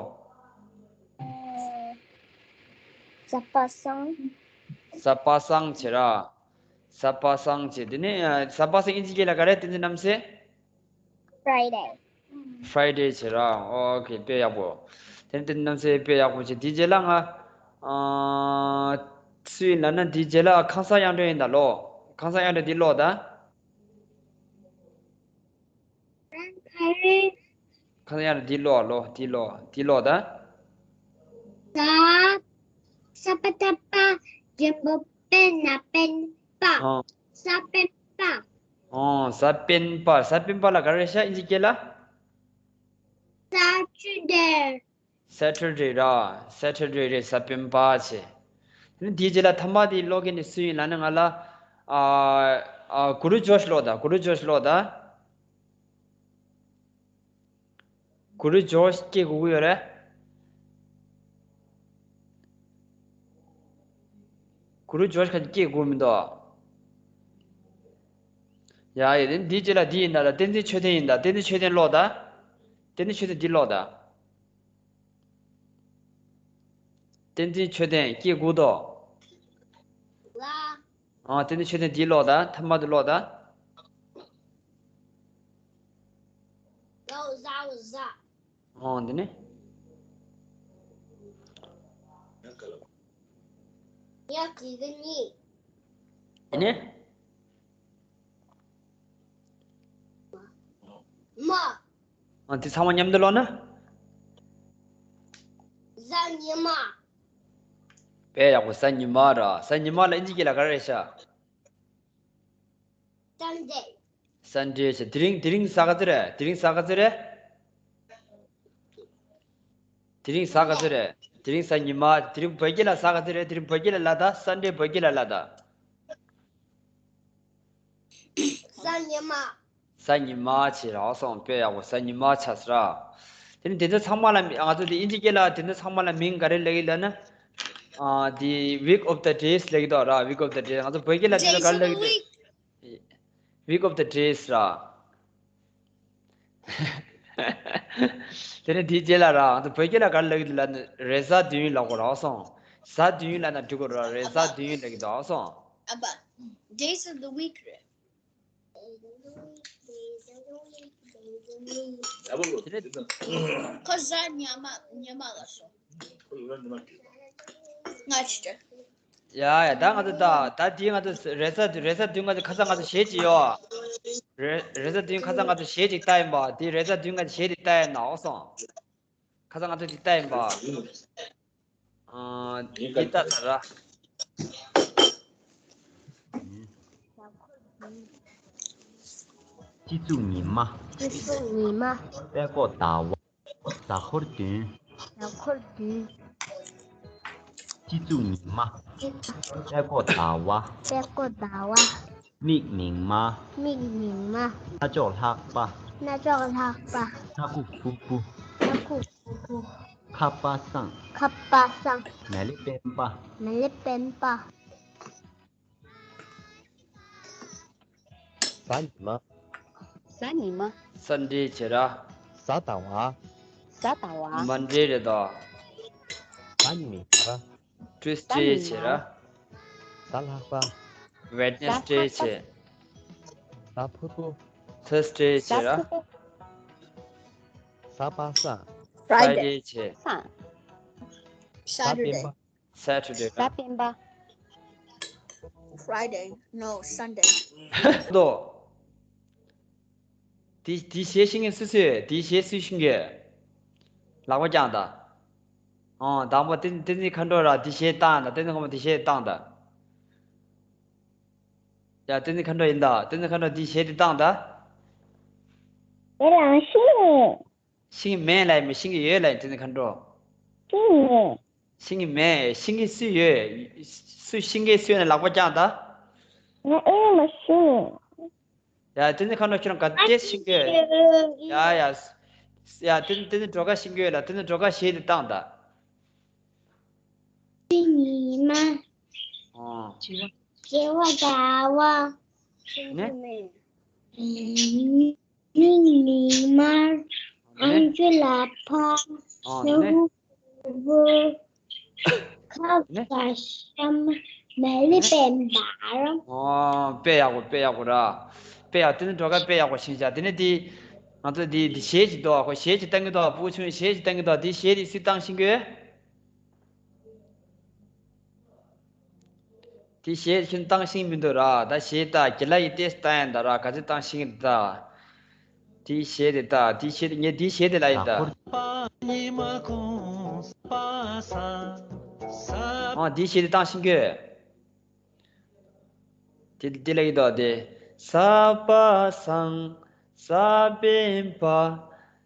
ཟ་པ་སང་། ཟ་པ་སང་བྱེད་ར། ཟ་པ་སང་བྱེད། དེ་ནི་ཟ་པ་སང་ཨིན་ཇི་སྐད་ལ་ག་རེ། བསྟན་འཛིན་རྣམ་སྲས། ཕ་རའི་ཌེ། ཕ་རའི་ཌེ་བྱེད་ར། ཨོ་ཁེ། དཔེ་ཡག་པོ། དེ་ནི་བསྟན་འཛིན་རྣམ་སྲས་དཔེ་ཡག་པོ་བྱེད། དེའི་རྗེས་ལ་ང་། ཨ། སུ་ཡིན་ལབ་ན། དེའི་རྗེས་ལ་ཁང་གསར་དབྱངས་སྒྲོན་ཡིན་ད་ལོ། ཁང་གསར་དབྱངས་སྒྲོན་འདི་ཀློག་ད། ཁ་ཡར་འདི་ཀློག་ལོ། འདི་ཀློག་འདི་ཀློག་ད། ས། ས་པ་ཏ་པ། རྒན་པོ་ པན་ན་པན་པ། ཨོ། གཟའ་སྤེན་པ། ཨོ། གཟའ་སྤེན་པ། གཟའ་སྤེན་པ་ལ་ག་རེ་རེད་ཤག་ཨིན་ཇི་སྐད་ལ། Saturday། Saturday་ར། Saturday་རེད། གཟའ་སྤེན་པ་བྱས། དེ་ནས་དེའི་རྗེས་ལ་ཐ་མ་དེ་ཀློག་མཁན་དེ་སུ་ཡིན་ལབ་ན། ང་ལ་ཨ་ཨ་གུ་རུ་ཇོརྗ་ཀློག་དང་། གུ་རུ་ཇོརྗ་ཀློག་དང་། གུ་རུ་ཇོརྗ་སྐད་གོ་གི་ཡོད་རེད། གུ་རུ་ཇོརྗ་ཁ་ཅིག་སྐད་གོ་མི་འདུག་ཡ་ཡ། དེ་འདིའི་རྗེས་ལ་འདི་ཡིན་ད། ལ་བསྟན་འཛིན་ཆོས་ལྡན་ཡིན་ད། བསྟན་འཛིན་ཆོས་ལྡན་ཀློག་ད། བསྟན་འཛིན་ཆོས་ལྡན་འདི་ཀློག་ད། བསྟན་འཛིན་ཆོས་ལྡན་སྐད་གོ་འདུག་ཨ། བསྟན་འཛིན་ཆོས་ལྡན་འདི་ཀློག་ད། ཐ་མ་དེ་ཀློག་ད། ཨོ། འདི་ནི། ཉི་ཟེར་གི་གཉིས། འདི་ནི། མ། ཨ། འདི་ཚང་མ་མཉམ་དུ་ཀློག་ན། གཟའ་ཉི་མ། དཔེ་ཡག་པོ། གཟའ་ཉི་མ་ར། གཟའ་ཉི་མ་ལ་ཨིན་ཇི་སྐད་ལ་ག་རེ་རེད་ཤག Sunday། Sunday་བྱས། དེ་རིང་དེ་རིང་གཟའ་ག་ཚོད་རེད། དེ་རིང་གཟའ་ག་ཚོད་རེད། དེ་རིང་གཟའ་ག་ཚོད་རེད། དེ་རིང་གཟའ་ཉི་མ། དེ་རིང་བོད་སྐད་ལ་གཟའ་ག་ཚོད་རེད། དེ་རིང་བོད་སྐད་ལ་ལབ་ད། Sunday་བོད་སྐད་ལ་ལབ་ད། གཟའ་ཉི་མ། གཟའ་ཉི་མ་བྱས་ར། སོང་། དཔེ་ཡག་པོ། གཟའ་ཉི་མ་ཆགས་སོང་ར། དེ་ནི་དེ་ཚོ་ཚང་མ་ལ་ང་ཚོ་དེ་ཨིན་ཇི་སྐད་ལ་དེ་ཚོ་ཚང་མ་ལ་མིང་ག་རེ་ལབ་ཀྱི་ལབ་ན། ཨ། དེ་week of the days་ལབ་ཀྱི་འདུག་ར། Week of the days། ང་ཚོ་བོད་སྐད་ལ་དེ་ཚོ་ག་རེ་ལབ་ཀྱི་འདུག Week of the days་ར། དེ་ནས་དེའི་རྗེས་ལ་ར། ང་ཚོ་བོད་སྐད་ལ་ག་རེ་ལབ་ཀྱི་འདུག་ལབ་ན། རེས་གཟའ་བདུན་ལབ་དགོས་ར། སོང་། གཟའ་བདུན་ལབ་ན་འགྲིག་གོ་ར། རེས་གཟའ་བདུན་ལབ་ཀྱི་འདུག་སོང་། ཨ་པ། Days of the week་རེད། དེ་ནས་ཁོ་གཟའ་ཉི་མ། ཉི་མ་ལ་སོང་། ང་ཅི་ཡ་ཡ། ད་ང་ཚོ་ད་ད་དེ་ང་ཚོ་རེས་གཟའ་རེས་གཟའ་བདུན་ང་ཚོ་ཁ་སང་ང་ཚོ་བཞེས་ཀྱི་ཡོད། རེས་རེས་གཟའ་བདུན་ཁ་སང་ང་ཚོ་བཞེས་ཅིག་བལྟས་ཡིན་པ། དེ་རེས་གཟའ་བདུན་ང་ཚོ་བཞེས་ཏེ་བལྟས་ཡིན་ན། འོ་སོང་། ཁ་སང་ང་ཚོ་དེ་བལྟས་ཡིན་པ། ཨ། དེ་ལྟ་ཚར་ར། སྤྱི་གཙུག་ཉི་མ། སྤྱི་གཙུག་ཉི་མ། པད་ཀོ་ཟླ་བ། གཟའ་འཁོར་བདུན། གཟའ་འཁོར་བདུན། སྤྱི་གཙུག་ཉི་མ། པད་ཀོ་ཟླ་བ། པད་ཀོ་ཟླ་བ། མིག་མིག་མ། མིག་མིག་མ། སྣ་ཅོག་ལྷག་པ། སྣ་ཅོག་ལྷག་པ། སྣ་ཁུག་ཕུར་བུ། སྣ་ཁུག་ཕུར་བུ། ཁ་པ་སངས། ཁ་པ་སངས། མེ་ལེ་སྤེན་པ། མེ་ལེ་སྤེན་པ། གཟའ་ཉི་མ། གཟའ་ཉི་མ། Sunday་བྱས་ར། གཟའ་ཟླ་བ། གཟའ་ཟླ་བ། Monday་རེད་དོ། གཟའ་ཉི་མ། Tuesday་བྱས་ར། གཟའ་ལྷག་པ། Wednesday་བྱས། གཟའ་ཕུར་བུ། Thursday་བྱས་ར། གཟའ་པ་སངས། Friday་བྱས། Saturday། Saturday་ར། གཟའ་སྤེན་པ། Friday, no, Sunday. དོ། དེ་དེ་གཞས་ཤེས་མཁན་སུ་སུ་ཡོད། དེ་གཞས་སུས་ཤེས་ཀྱི་ཡོད། ལག་པ་བརྐྱངས་དང་། ཨོ། དང་པོ་བསྟན་བསྟན་འཛིན་མཁའ་འགྲོ་ར། དེ་གཞས་བཏང་དང་། བསྟན་འཛིན་མཁའ་འགྲོ་དེ་གཞས་བཏང་དང་། ཡ། བསྟན་འཛིན་མཁའ་འགྲོ་ཡིན་ད། བསྟན་འཛིན་མཁའ་འགྲོ་དེ་གཞས་དེ་བཏང་དང་། ང་རང་ཤེས་མེད། ཤེས་ཀྱི་མེད་ལབ་ཡིན་མིན། ཤེས་ཀྱི་ཡོད་ལབ་ཡིན། བསྟན་འཛིན་མཁའ་འགྲོ། ཤེས་ཀྱི་མེད། ཤེས་ཀྱི་མེད། ཤེས་མཁན་སུ་ཡོད། སུ་ཤེས་མཁན་སུ་ཡོད་ན་ལག་པ་བརྐྱངས་དང་། ང་ཨེ་མ་ཤེས། ཡ། བསྟན་འཛིན་མཁའ་འགྲོ་ཁྱོད་རང་ག་ཚོད་ཤེས་ཀྱི་ཡོད། ཡ་ཡ། ཡ། བསྟན་བསྟན་འཛིན་སྒྲོལ་དཀར་ཤེས་ཀྱི་ཡོད་ལ། བསྟན་འཛིན་སྒྲོལ་དཀར་གཞས་དེ་བཏང་དང་། ཉི་མ། ཨོ། བྱེ་བ་ཟླ་བ། ནས། མིག་མིག་དམར། ཨ་ནི། ཨམ་ཅོག་ལག་པ། ཨ་ནི། སྣ་ཁུག་ཕུར་བུ། ཁ་ནི། ག་ཤམ། མེ་ལི་པེན་པར། ཨོ། དཔེ་ཡག་པོ། དཔེ་ཡག་པོ་ར། དཔེ་ཡག་དེ་ནི་སྒྲོལ་དཀར་དཔེ་ཡག་པོ་ཤེས་བཞག་དེ་ནི་དེ། ང་ཚོ་དེ་དེ་གཞས་ཅིག་འདུག་ཁོ་གཞས་ཅིག་བཏང་གི་འདུག་ཕྲུ་གུ་ཆུང་ཆུང་གཞས་ཅིག་བཏང་གི་འདུག་དེ་གཞས་དེ་སུས་བཏང་ཤེས་ཀྱི་ཡོད། དེ་གཞས་ཁྱོད་བཏང་ཤེས་མི་འདུག་ར། ད་གཞས་ད་རྒན་ལགས་ཡིས་ཏོག་ཙམ་བཏང་ཡ་ད་ར། ག་ཚོད་བཏང་ཤེས་ཀྱི་འདུག་དེ་གཞས་དེ་ད། དེ་གཞས་དེ་ངས་དེ་གཞས་དེ་ལབ་ཡིན་ད། ཨ། དེ་གཞས་དེ་བཏང་ཤེས་ཀྱི་ཡོད། དེ་དེ་ལ་ཡི་དོ་དེ། ས་པ་སང་ས་པན་པ།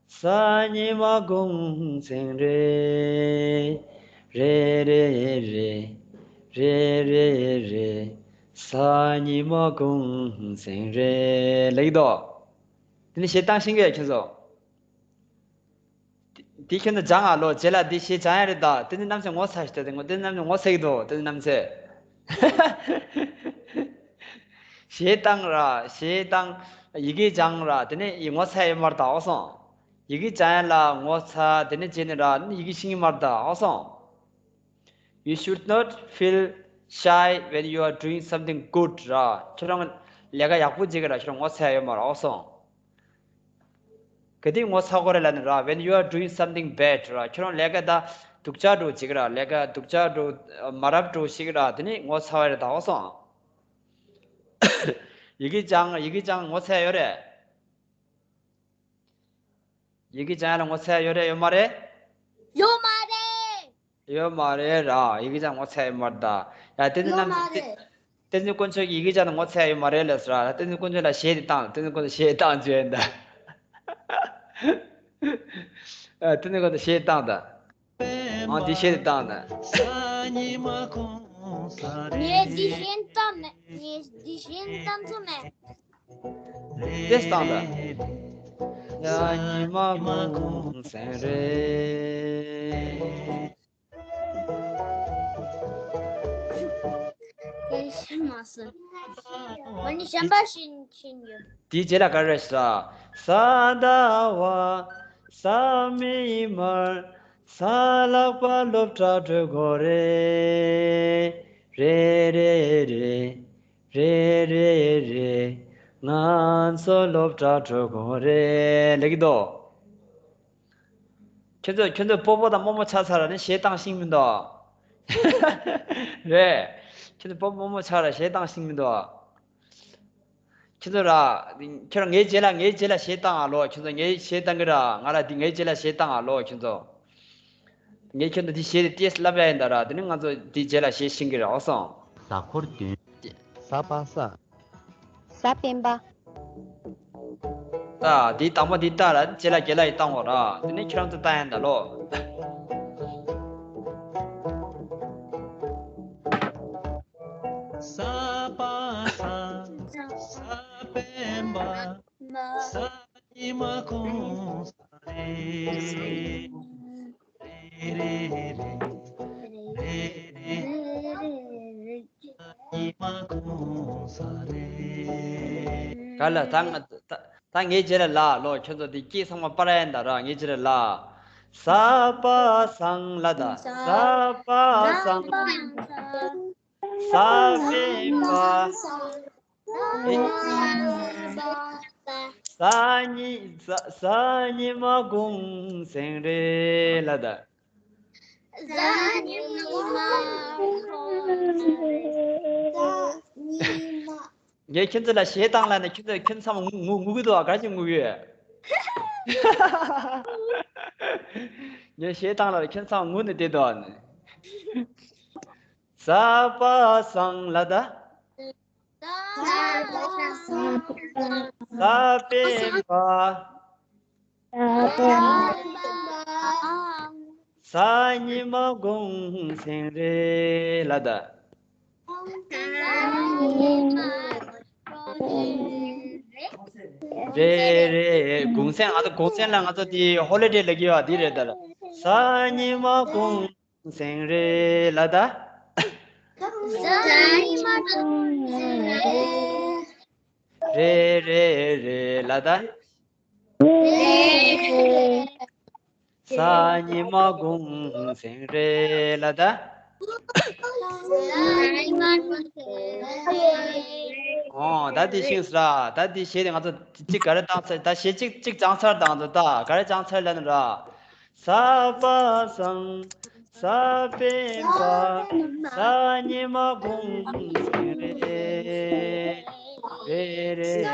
ས་ཉི་མ་གུང་སེང་རེ། རེ་རེ་རེ། རེ་རེ་རེ། ས་ཉི་མ་གུང་སེང་རེ། ལ་ཡི་དོ། དེ་ནི་གཞས་བཏང་ཤེས་ཀྱི་ཡོད་ཁྱོད་ཚོ། དེ་ཁྱོད་ཚོ་སྦྱང་ཨ་ལོ། རྗེས་ལ་དེ་གཞས་སྦྱང་ཡ་རེད་ད། དེ་ནི་རྣམ་ཚེ་ངོ་ཚ་ཞིག་ད། དེ་ངོ་དེ་རྣམ་ཚེ་ངོ་ཚ་གི་འདུག་དེ་ནི་རྣམ་ཚེ། གཞས་བཏང་ར། གཞས་བཏང་། ཡི་གེ་སྦྱང་ར། དེ་ནི་ཡི་ངོ་ཚ་ཡོད་མ་རེད་ད། ཨོ་སོང་། ཡི་གེ་སྦྱང་ཡ་ལ་ངོ་ཚ། དེ་ནི་རྗེས་ནི་ར་ནི་ཡི་གེ་ཤེས་ཀྱི་མ་རེད་ད། ཨོ་སོང་། You should not feel shy when you are doing something good ར། ཁྱོད་རང་ལས་ཀ་ཡག་པོ་བྱེད་ཀྱི་ར། ཁྱོད་རང་ངོ་ཚ་ཡ་ཡོད་མ་རེད། ཨོ་སོང་། ག་དུས་ངོ་ཚ་དགོས་རེད་ལབ་ན་ར། When you are doing something bad ར། ཁྱོད་རང་ལས་ཀ་ད་སྡུག་ཅག་འདྲ་བོ་བྱེད་ཀྱི་ར། ལས་ཀ་སྡུག་ཅག་འདྲ་བོ་མ་རབས་འདྲ་བོ་བྱེད་ཀྱི་ར། དེ་ནི་ངོ་ཚ་བ་རེད་ད། ཨོ་སོང་། ཡི་གེ་སྦྱང་། ཡི་གེ་སྦྱང་ངོ་ཚ་ཡ་ཡོད་རེད། ཡི་གེ་སྦྱང་ཡ་ལ་ངོ་ཚ་ཡ་ཡོད་རེད་ཡོད་མ་རེད། ཡོད་མ་རེད། ཡོད་མ་རེད་ར། ཡི་གེ་སྦྱང་ངོ་ཚ་ཡ་ཡོད་མ་རེད་ད། ཡ་དེ་ནི་ཡོད་རྣམ་མ་རེད། བསྟན་འཛིན་དཀོན་མཆོག་གིས་ཡི་གེ་སྦྱང་ནི་ངོ་ཚ་ཡ་ཡོད་མ་རེད་ལབ་སོང་ར། བསྟན་འཛིན་དཀོན་མཆོག་ལ་གཞས་དེ་བཏང་། བསྟན་འཛིན་དཀོན་མཆོག་གཞས་བཏང་བྱས་ཡིན་ད། ཨ་བསྟན་འཛིན་དཀོན་མཆོག་གཞས་བཏང་ད། ཨང་འདི་གཞས་དེ་བཏང་ད། ངས་འདི་གཞས་བཏང་མེད། ངས་འདི་གཞས་བཏང་ཚོ་མེད། དེ་བཏང་ད། ཡ་ཉི་མ་གུང་སེང་རེད། དེ་ཤི་མ་སོང་། ང་ནི་གཞན་པ་ཤི་ཤི་འགྱོ། དེའི་རྗེས་ལ་ག་རེ་ཟ། ས་ཟླ་བ། ས་མིག་དམར། ས་ལག་པ་སློབ་གྲྭ་འགྲོ་དགོས་རེད། རེད་རེད་རེད། རེད་རེད་རེད། ང་ཚོ་སློབ་གྲྭ་འགྲོ་དགོས་རེད། ལེགས་འདུག་ཁྱོད་ཚོ་ཁྱོད་ཚོ་སྤོ་བོ་དང་རྨོ་མོ་ཆགས་ཚར་ནས་གཞས་བཏང་ཤེས་མི་འདུག་རེད། ཁྱོད་ཚོ་སྤོ་བོ་རྨོ་མོ་ཆགས་ར་གཞས་བཏང་ཤེས་མི་འདུག་ཁྱོད་ཚོ་ར། ཁྱོད་རང་ངའི་རྗེས་ལ་ངའི་རྗེས་ལ་གཞས་བཏང་ཨ་ལོ། ཁྱོད་ཚོ་ངའི་གཞས་བཏང་གི་ར། ང་ལ་འདི་ངའི་རྗེས་ལ་གཞས་བཏང་ཨ་ལོ་ཁྱོད་ཚོ། ངས་ཁྱོད་ཚོ་འདི་གཞས་དེ་ཏེས་བསླབ་ཡ་ཡིན་ད་ར། དེ་ནི་ང་ཚོ་འདི་རྗེས་ལ་གཞས་ཤེས་གི་ར། ཨོ་སོང་། ཟ་འཁོར་བདུན། ས་པ་ས། ས་པན་པ། ད་འདི་དང་པོ་འདི་ལྟ་ར། རྗེས་ལ་རྒན་ལགས་ཡིས་བཏང་བ་ར། དེ་ནི་ཁྱོད་རང་ཚོ་བཏང་ཡ་ཡིན་ད་ལོ། ས་པ་ས། ས་པན་པ། ས་ཉི་མ་གུང་ས་རེད། རེད་རེད་རེད། རེད་རེད་རེད། ས་ཉི་མ་གུང་ས་རེད། ག་ལ་ད་ང་ད་ད་ངའི་རྗེས་ལ་ལ་ལོ། ཁྱོད་ཚོ་འདི་སྐད་ཚང་མ་སྤར་ཡ་ཡིན་ད་ར། ངའི་རྗེས་ལ་ལ། ས་པ་སང་ལ་ད། ས་པ་སང་། ས་པན་པ། ས་ཉི་ས་ས་ཉི་མ་གུང་སེང་རེད་ལ་ད། ས་ཉི་མ་གུང་སེང་རེད། ས་ཉི་མ། ངས་ཁྱོད་ཚོ་ལ་གཞས་བཏང་ལ་ནི་ཁྱོད་ཚོ་ཁྱོད་ཚང་མ་ངུ་ངུ་ངུ་གི་འདུག་ཨ། ག་རེ་བྱས་ངུ་གི་ཡོད། ངས་གཞས་བཏང་ལ་ཁྱོད་ཚང་མ་ངུ་ནས་བསྡད་འདུག་ཨ་ནི། ས་པ་སང་ལ་ད། ས་པན་པ། ས་ཉི་མ་གུང་སེང་རེད་ལ་ད། རེད་རེད། གུང་སེང་། ང་ཚོ་གུང་སེང་ལ་ང་ཚོ་དེ་ཧོ་ལི་ཌེ་ལབ་ཀྱི་ཡོད་དེ་རེད་ད། ས་ཉི་མ་གུང་སེང་རེད་ལ་ད། ས་ཉི་མ་གུང་སེང་རེད། རེད་རེད་རེད་ལ་ད། རེད་རེད་རེད། ས་ཉི་མ་གུང་སེང་རེད་ལ་ད། ས་ཉི་མ་གུང་སེང་རེད། ཨོ་ད་དེ་ཤེས་སོང་ར། ད་དེ་གཞས་དེ་ང་ཚོ་གཅིག་ག་རེ་བཏང་ཚར། ད་གཞས་གཅིག་གཅིག་སྦྱངས་ཚར་དང་ད་ད་ག་རེ་སྦྱངས་ཚར་ལབ་ན་ར། ས་པ་སང་། ས་པན་པ། ས་ཉི་མ་གུང་སེང་རེད། རེད་རེད་རེད།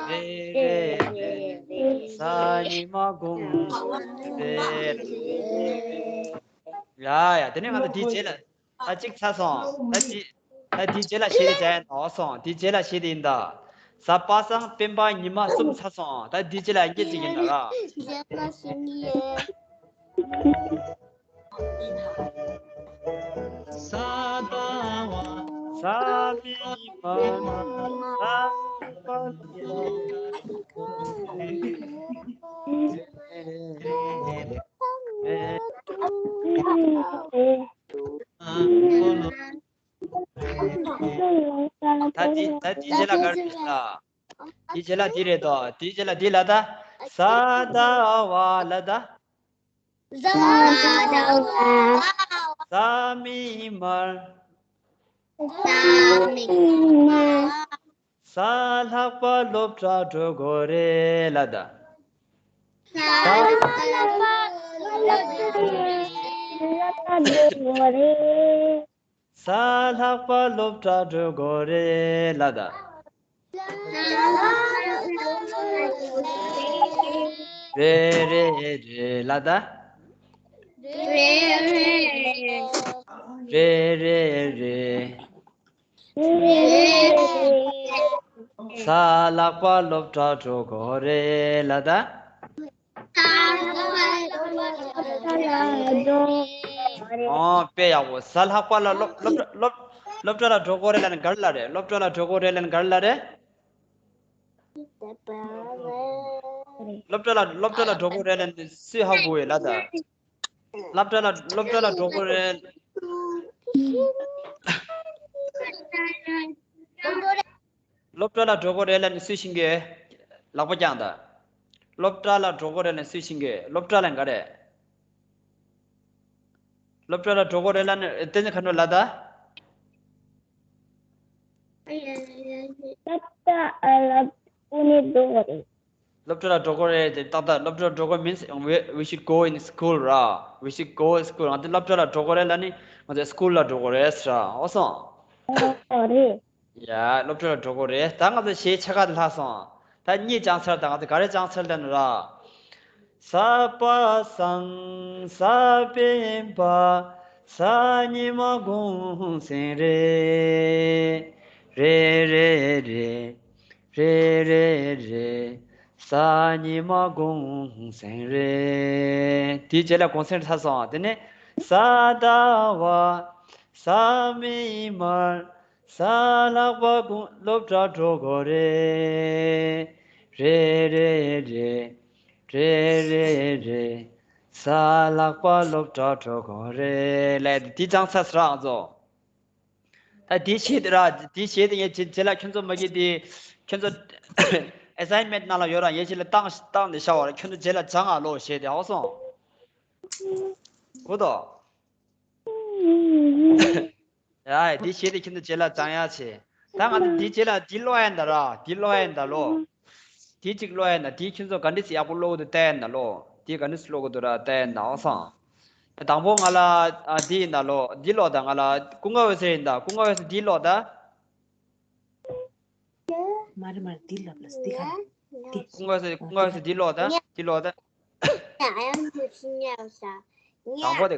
རེད་རེད་རེད། ས་ཉི་མ་གུང་སེང་རེད། ཡ་ཡ། དེ་ནས་ང་ཚོ་དེའི་རྗེས་ལ་ད་གཅིག་ཚར་སོང་། ད་གཅིག་ད་དེའི་རྗེས་ལ་བྱས་ཏེ་བྱ་ཡ་ཡིན་ད། འོ་སོང་། དེའི་རྗེས་ལ་བྱས་ཏེ་ཡིན་ད། གཟའ་པ་སངས་སྤེན་པ་ཉི་མ་གསུམ་ཚར་སོང་། ད་དེའི་རྗེས་ལ་ཡང་སྐད་ཅིག་ཡིན་ད་ར། རྗེས་ལ་ཞུ་གི་ཡོད། ས་ད་བ། ས་མི་མ། ས་པ། ད་འདི་ད་འདི་རྗེས་ལ་ག་རེ་རེད་ད། འདི་རྗེས་ལ་འདི་རེད་དོ། འདི་རྗེས་ལ་འདི་ལ་ད། ས་ད་བ་ལ་ད། ས་ད་བ། ས་མི་མར། ས་མི་མར། གཟའ་ལྷག་པ་སློབ་གྲྭ་འགྲོ་དགོས་རེད་ལ་ད། གཟའ་ལྷག་པ་སློབ་གྲྭ་འགྲོ་དགོས་རེད། གཟའ་ལྷག་པ་སློབ་གྲྭ་འགྲོ་དགོས་རེད་ལ་ད། རེད་རེད་རེད་ལ་ད། རེད་རེད་རེད། གཟའ་ལྷག་པ་སློབ་གྲྭ་འགྲོ་དགོས་རེད་ལ་ད། ཨོ་དཔེ་ཡག་པོ། གཟའ་ལྷག་པ་ལ་སློབ་སློབ་སློབ་སློབ་གྲྭ་ལ་འགྲོ་དགོས་རེད་ལབ་ན་ག་རེ་ལབ་རེད། སློབ་གྲྭ་ལ་འགྲོ་དགོས་རེད་ལབ་ན་ག་རེ་ལབ་རེད། སློབ་གྲྭ་ལ་སློབ་གྲྭ་ལ་འགྲོ་དགོས་རེད་ལབ་ན་སུས་ཧ་གོ་ཡོད་ལ་ད། སློབ་གྲྭ་ལ་སློབ་གྲྭ་ལ་འགྲོ་དགོས་རེད། སློབ་གྲྭ་ལ་འགྲོ་དགོས་རེད་ལབ་ནས་སུས་ཤེས་ཀྱི་ཡོད། ལག་པ་བརྐྱངས་དང་། སློབ་གྲྭ་ལ་འགྲོ་དགོས་རེད་ལབ་ནས་སུས་ཤེས་ཀྱི་ཡོད། སློབ་གྲྭ་ལབ་ག་རེད། སློབ་གྲྭ་ལ་འགྲོ་དགོས་རེད་ལབ་ནས་བསྟན་འཛིན་མཁའ་འགྲོ་ལ་ད། སློབ་གྲྭ་ལ་འགྲོ་དགོས་རེད། སློབ་གྲྭ་ལ་འགྲོ་དགོས་རེད་དེ་ཏག་ཏག་སློབ་གྲྭ་འགྲོ་དགོས་means we, we should go in school ར། We should go in school. ང་ཚོ་སློབ་གྲྭ་ལ་འགྲོ་དགོས་རེད་ལབ་ནི་ང་ཚོ་school ལ་འགྲོ་དགོས་རེད་ཟེར་ར། འོ་སོང་། ཨོ་རེད། ཡ་སློབ་གྲྭ་ལ་འགྲོ་དགོས་རེད། ད་ང་ཚོ་གཞས་ཆ་ག་དེ་ལྷག་སོང་། ད་གཉིས་སྦྱངས་ཚར། ད་ང་ཚོ་ག་རེ་སྦྱངས་ཚར་ལབ་ན་ར། གཟའ་པ་སངས་གཟའ་སྤེན་པ་གཟའ་ཉི་མ་གུང་སེང་རེད། རེད་རེད་རེད། རེད་རེད་རེད། གཟའ་ཉི་མ་གུང་སེང་རེད། དེའི་རྗེས་ལ་གུང་སེང་ཚར་སོང་། དེ་ནས་གཟའ་ཟླ་བ་གཟའ་མིག་དམར་གཟའ་ལྷག་པ་གུང་སློབ་གྲྭ་འགྲོ་དགོས་རེད། རེད་རེད་རེད། རེད་རེད་རེད། གཟའ་ལྷག་པ་སློབ་གྲྭ་འགྲོ་དགོས་རེད་ལབ་དེ་སྦྱངས་ཚར་སོང་ང་ཚོ། ད་དེའི་གཞས་དེ་ར། དེའི་གཞས་དེ་ངས་རྗེས་རྗེས་ལ་ཁྱོད་ཚོ་མ་གི་དེ་ཁྱོད་ཚོ་assignment་ནང་ལ་ཡོད་ར། ངས་རྗེས་ལ་བཏང་བཏང་ནས་ཤར་བ་ར། ཁྱོད་ཚོ་རྗེས་ལ་སྦྱང་ཨ་ལོ་གཞས་དེ། ཨོ་སོང་། གོ་དོ། ཡ་དེའི་གཞས་དེ་ཁྱོད་ཚོ་རྗེས་ལ་སྦྱང་ཡ་བྱེད། ད་ང་ཚོ་དེའི་རྗེས་ལ་དེ་ཀློག་ཡ་ཡིན་ད་ར། དེ་ཀློག་ཡ་ཡིན་ད་ལོ། དེ་གཅིག་ཀློག་ཡ་ན་དེ་ཁྱོད་ཚོ་ག་འདྲས་ཡག་པོ་ཀློག་གི་འདུག་ལྟ་ཡ་ན་ལོ། དེ་ག་འདྲས་ཀློག་གི་འདུག་ར་ལྟ་ཡ་ན། ཨོ་སང་། དང་པོ་ང་ལ་ཨ་འདི་ཡིན་ན་ལོ། འདི་ཀློག་དང་། ང་ལ་ཀུན་དགའ་འོད་ཟེར་ཡིན་ད། ཀུན་དགའ་འོད་ཟེར་འདི་ཀློག་ད། མ་རེད་མ་རེད། འདི་ལབ་ལ་འདི་ག་རེ། འདི། ཀུན་དགའ་འོད་ཟེར་ཀུན་དགའ་འོད་ཟེར་འདི་ཀློག་ད། འདི་ཀློག་ད། དང་པོ་དེ་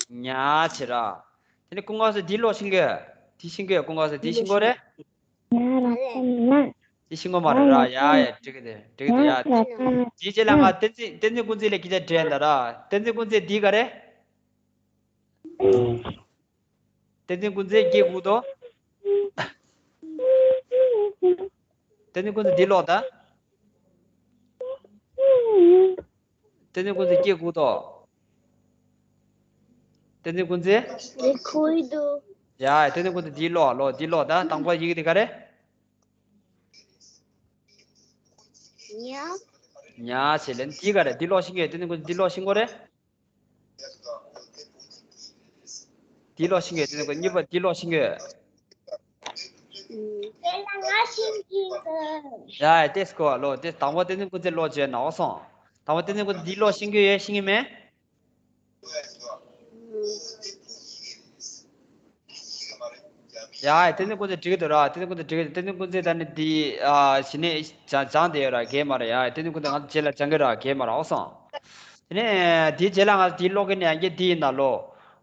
ཉ་བྱེད་ར། དེ་ནས་ཀུན་དགའ་འོད་ཟེར་འདི་ཀློག་ཤེས་ཀྱི། འདི་ཤེས་ཀྱི། ཀུན་དགའ་འོད་ཟེར་འདི་ཤེས་ཀྱི་རེད། ང་ར་སེམས་ན། དེ་ཤེས་ཀྱི་མ་རེད་ར། ཡ་ཡ་འགྲིག་གི་འདུག་འགྲིག་གི་འདུག་ཡ། དེའི་རྗེས་ལ་ང་བསྟན་འཛིན་བསྟན་འཛིན་ཀུན་གཟིགས་ལ་སྐད་ཆ་དྲིས་ཡིན་ད་ར། བསྟན་འཛིན་ཀུན་གཟིགས་འདི་ག་རེད། བསྟན་འཛིན་ཀུན་གཟིགས་སྐད་གོ་གི་འདུག་བསྟན་འཛིན་ཀུན་གཟིགས་འདི་ཀློག་ད། བསྟན་འཛིན་ཀུན་གཟིགས་སྐད་གོ་གི་འདུག་བསྟན་འཛིན་ཀུན་གཟིགས། འདི་གོ་གི་འདུག་ཡ་བསྟན་འཛིན་ཀུན་གཟིགས་འདི་ཀློག་ཀློག་འདི་ཀློག་ད། དང་པོ་ཡི་གེ་དེ་ག་རེད། ཉ། ཉ་བྱེད་ལེན་འདི་ག་རེད། འདི་ཀློག་ཤེས་ཀྱི། བསྟན་འཛིན་ཀུན་གཟིགས་འདི་ཀློག་ཤེས་ཀྱི་རེད། འདི་ཀློག་ཤེས་ཀྱི། བསྟན་འཛིན་ཀུན་གཉིས་པ་འདི་ཀློག་ཤེས་ཀྱི། དེ་ལ་ང་ཤེས་ཀྱི་འདུག་ཡ་ཡ་དེ་སྐོར་ལོ། དེ་དང་པོ་བསྟན་འཛིན་ཀུན་གཟིགས་ཀློག་བྱས་ན། ཨོ་སོང་། དང་པོ་བསྟན་འཛིན་ཀུན་གཟིགས་འདི་ཀློག་ཤེས་ཀྱི་ཡོད། ཤེས་ཀྱི་མེད། ཡ་བསྟན་འཛིན་ཀུན་གཟིགས་འགྲིག་གི་འདུག་ར། བསྟན་འཛིན་ཀུན་གཟིགས་འགྲིག་གི་འདུག་བསྟན་འཛིན་ཀུན་གཟིགས་ད་ནི་འདི་ཨ་གཞི་ནས་སྦྱང་སྦྱང་བསྡད་ཡོད་ར། གལ་མ་རེད། ཡ་བསྟན་འཛིན་ཀུན་གཟིགས་ང་ཚོ་རྗེས་ལ་སྦྱང་གི་ར། གལ་མ་རེད། ཨོ་སོང་། དེ་ནས་དེའི་རྗེས་ལ་ང་ཚོ་འདི་ཀློག་གི་ནས་ཡང་སྐད་འདི་ཡིན་ན་ལོ།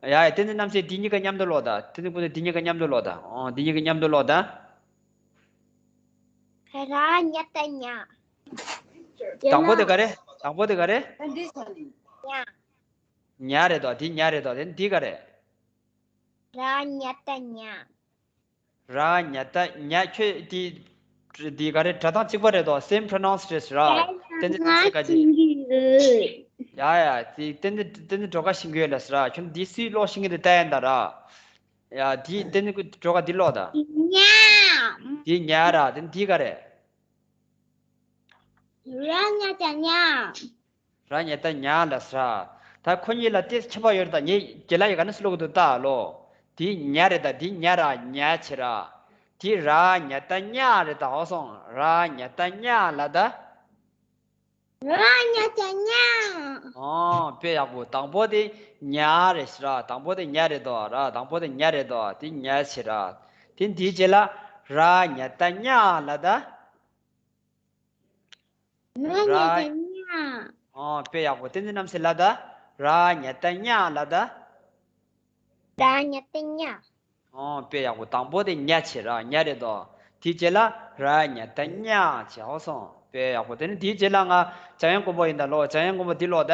ཡ་ཡ། ཏིང་ཙེ་རྣམ་སྲས་འདི་གཉིས་ཀ་མཉམ་དུ་ཀློག་དང་། ཏིང་ཙེ་ཀུན་བཟང་འདི་གཉིས་ཀ་མཉམ་དུ་ཀློག་དང་། ཨོ། འདི་གཉིས་ཀ་མཉམ་དུ་ཀློག་དང་། ར་ཉ་ཏ་ཉ། དང་པོ་དེ་ག་རེ། དང་པོ་དེ་ག་རེ། ཉ། ཉ་རེད་དོ། འདི་ཉ་རེད་དོ། དེ་འདི་ག་རེ། ར་ཉ་ཏ་ཉ། ར་ཉ་ཏ་ཉ། ཁྱོད་འདི་འདི་ག་རེ། སྒྲ་གདངས་གཅིག་པ་རེད་དོ། same pronounced རེད་ཟེར་ར། ཏིང་ཙེ་རྣམ་སྲས་ག་ཅི། ཡ་ཡ། དེ་ཏིང་ཙེ་ཏིང་ཙེ་སྒྲོལ་དཀར་ཤེས་ཀྱི་ཡོད་ལ་ཟེར་ར། ཁྱོད་འདི་སུས་ཀློག་ཤེས་ཀྱི་འདུག་ལྟ་ཡ་ད་ར། ཡ། འདི་ཏིང་ཙེ་སྒྲོལ་དཀར་འདི་ཀློག་དང་། ཉ། འདི་ཉ་ར། དེ་འདི་ག་རེ། ར་ཉ་ཏ་ཉ། ར་ཉ་ཏ་ཉ་ལ་ཟེར་ར། ད་ཁོ་གཉིས་ལ་ཏོག་ཙམ་ཁྱད་པར་ཡོད་རེད་ད། ངས་རྗེས་ལ་ཡི་ག་ནས་ཀློག་གི་འདུག་ལྟ་ལོ། འདི་ཉ་རེད་ད། འདི་ཉ་ར་ཉ་བྱེད་ར། འདི་ར་ཉ་ཏ་ཉ་རེད་ད། ཧ་གོ་སོང་། ར་ཉ་ཏ་ཉ་ལ་ད། ར་ཉ་ཏ་ཉ། ཨོ། དཔེ་ཡག་པོ། དང་པོ་དེ་ཉ་རེད་ཟེར་ར། དང་པོ་དེ་ཉ་རེད་དོ། ར། དང་པོ་དེ་ཉ་རེད་དོ། དེ་ཉ་བྱེད་ར། དེ་འདིའི་རྗེས་ལ་ར་ཉ་ཏ་ཉ་ལ་ད། ར་ཉ་ཏ་ཉ། ཨོ། དཔེ་ཡག་པོ། ཏིང་ཙེ་རྣམ་སྲས་ལ་ད། ར་ཉ་ཏ་ཉ་ལ་ད། ར་ཉ་ཏ་ཉ། ཨོ། དཔེ་ཡག་པོ། དང་པོ་དེ་ཉ་བྱེད་ར། ཉ་རེད་དོ། དེའི་རྗེས་ལ་ར་ཉ་ཏ་ཉ་བྱེད། ཧ་གོ་སོང་། དཔེ་ཡག་པོ། དེ་ནས་དེའི་རྗེས་ལ་ང་འཇམ་དབྱངས་མགོན་པོ་ཡིན་ད་ལོ། འཇམ་དབྱངས་མགོན་པོ་འདི་ཀློག་ད།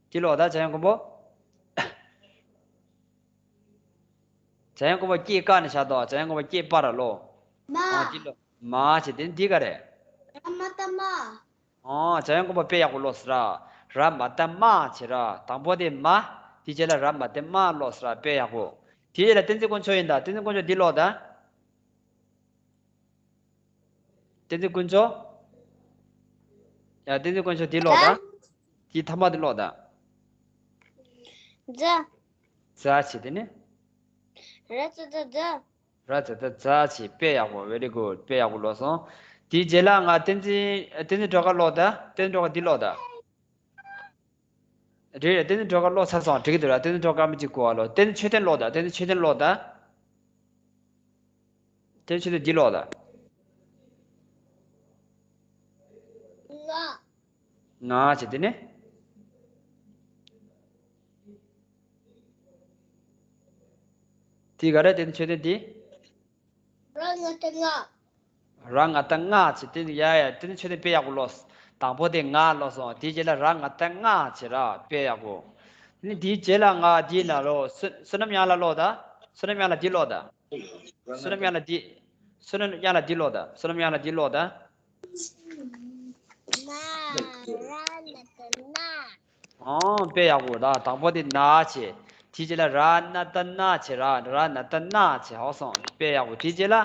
འདི་ཀློག་ད། འཇམ་དབྱངས་མགོན་པོ། འཇམ་དབྱངས་མགོན་པོ་སྐེ་བཀག་ནས་བཞག་དོ། འཇམ་དབྱངས་མགོན་པོ་སྐེ་སྤར་ར་ལོ། མ། ཨོ། འདི་ཀློག་མ་བྱེད། དེ་ནས་འདི་ག་རེ། ར་མ་ཏ་མ། ཨོ། འཇམ་དབྱངས་མགོན་པོ་དཔེ་ཡག་པོ་ཀློག་ཟེར་ར། ར་མ་ཏ་མ་བྱེད་ར། དང་པོ་དེ་མ། དེའི་རྗེས་ལ་ར་མ་ཏ་མ་ཀློག་ཟེར་ར། དཔེ་ཡག་པོ། དེའི་རྗེས་ལ་ཏིང་ཙེ་དཀོན་མཆོག་ཡིན་ད། ཏིང་ཙེ་དཀོན་མཆོག་འདི་ཀློག་ད། ཏིང་ཙེ་དཀོན་མཆོག་ཡ། ཏིང་ཙེ་དཀོན་མཆོག་འདི་ཀློག་ད། ད། དེའི་མཐའ་མ་དེ་ཀློག་ད། ཛ། ཛ་བྱེད། དེ་ནས། ར་ཙ་ད་ཛ། ར་ཙ་ད་ཛ་བྱེད། དཔེ་ཡག་པོ། very good། དཔེ་ཡག་པོ་ཀློག་སོང་། དེའི་རྗེས་ལ་ང་ཏིང་ཙེ་ཏིང་ཙེ་སྒྲོལ་དཀར་ཀློག་ད། ཏིང་ཙེ་སྒྲོལ་དཀར་འདི་ཀློག་ད། རེད་རེད། ཏིང་ཙེ་སྒྲོལ་དཀར་ཀློག་ཚར་སོང་། འགྲིག་གི་འདུག་ར། ཏིང་ཙེ་སྒྲོལ་དཀར་མི་གཅིག་གོ་བ་ལོ། ཏིང་ཙེ་མཆོད་རྟེན་ཀློག་ད། ཏིང་ཙེ་མཆོད་རྟེན་ཀློག་ད། ཏིང་ཙེ་མཆོད་རྟེན་འདི་ཀློག་ད། ང་། ང་བྱེད། དེ་ནས། དེ་ག་རེ། ཏིང་ཙེ་མཆོད་རྟེན་འདི། ར་ང་ཏ་ང་། ར་ང་ཏ་ང་བྱེད། དེ་ནས། ཡ་ཡ། ཏིང་ཙེ་མཆོད་རྟེན་དཔེ་ཡག་པོ་ཀློག་དང་པོ་དེ་ང་ཀློག་སོང་། དེའི་རྗེས་ལ་ར་ང་ཏ་ང་བྱེད་ར། དཔེ་ཡག་པོ། དེ་ནས་དེའི་རྗེས་ལ་ང་འདི་ན་ལོ། བསོད་བསོད་ནམས་དབྱངས་ལ་ཀློག་ད། བསོད་ནམས་དབྱངས་ལ་འདི་ཀློག་ད། བསོད་ནམས་དབྱངས་ལ་འདི། བསོད་ནམས་དབྱངས་ལ་འདི་ཀློག་ད། བསོད་ནམས་དབྱངས་ལ་འདི་ཀློག་ད། ན། ར་ན་ཏ་ན། ཨོ། དཔེ་ཡག་པོ། ད་དང་པོ་དེ་ན་བྱེད། དེའི་རྗེས་ལ་ར་ན་ཏ་ན་བྱེད་ར། ར་ན་ཏ་ན་བྱེད། ཧ་གོ་སོང་། དཔེ་ཡག་པོ། དེའི་རྗེས་ལ་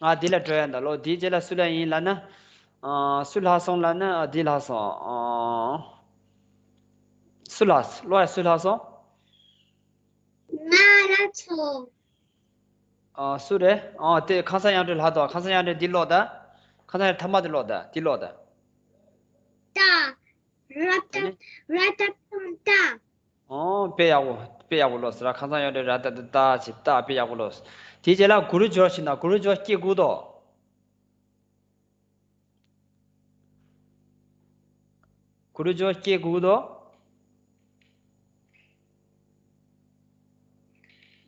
ང་འདི་ལ་འགྲོ་ཡ་ད་ལོ། དེའི་རྗེས་ལ་སུ་ལ་ཡིན་ལབ་ན། ཨ། སུ་ལྷག་སོང་ལབ་ན། ཨ། འདི་ལྷག་སོང་། ཨ། སུ་ལྷག་ཀློག་ཡ་སུ་ལྷག་སོང་། ང་ར་ཚོ། ཨ། སུ་རེད། ཨ། དེ་ཁང་བཟང་དབྱངས་སྒྲོན་ལྷག་འདུག་ཁང་བཟང་དབྱངས་སྒྲོན་འདི་ཀློག་ད། ཁང་བཟང་དབྱངས་སྒྲོན་མཐའ་མ་དེ་ཀློག་ད། འདི་ཀློག་ད། ཏ། ར་ཏ། ཨ་ནི། ར་ཏ་ཏ་ཏ། ཨོ། དཔེ་ཡག་པོ། དཔེ་ཡག་པོ་ཀློག་ཟེར་ར། ཁང་བཟང་དབྱངས་སྒྲོན་ར་ཏ་ཏ་ཏ་བྱེད། ཏ། དཔེ་ཡག་པོ་ཀློག་དེའི་རྗེས་ལ་གུ་རུ་ཇོ་བྱེད་ན། གུ་རུ་ཇོ་སྐད་སྒུག་དོ། གུ་རུ་ཇོ་སྐད་སྒུག་དོ།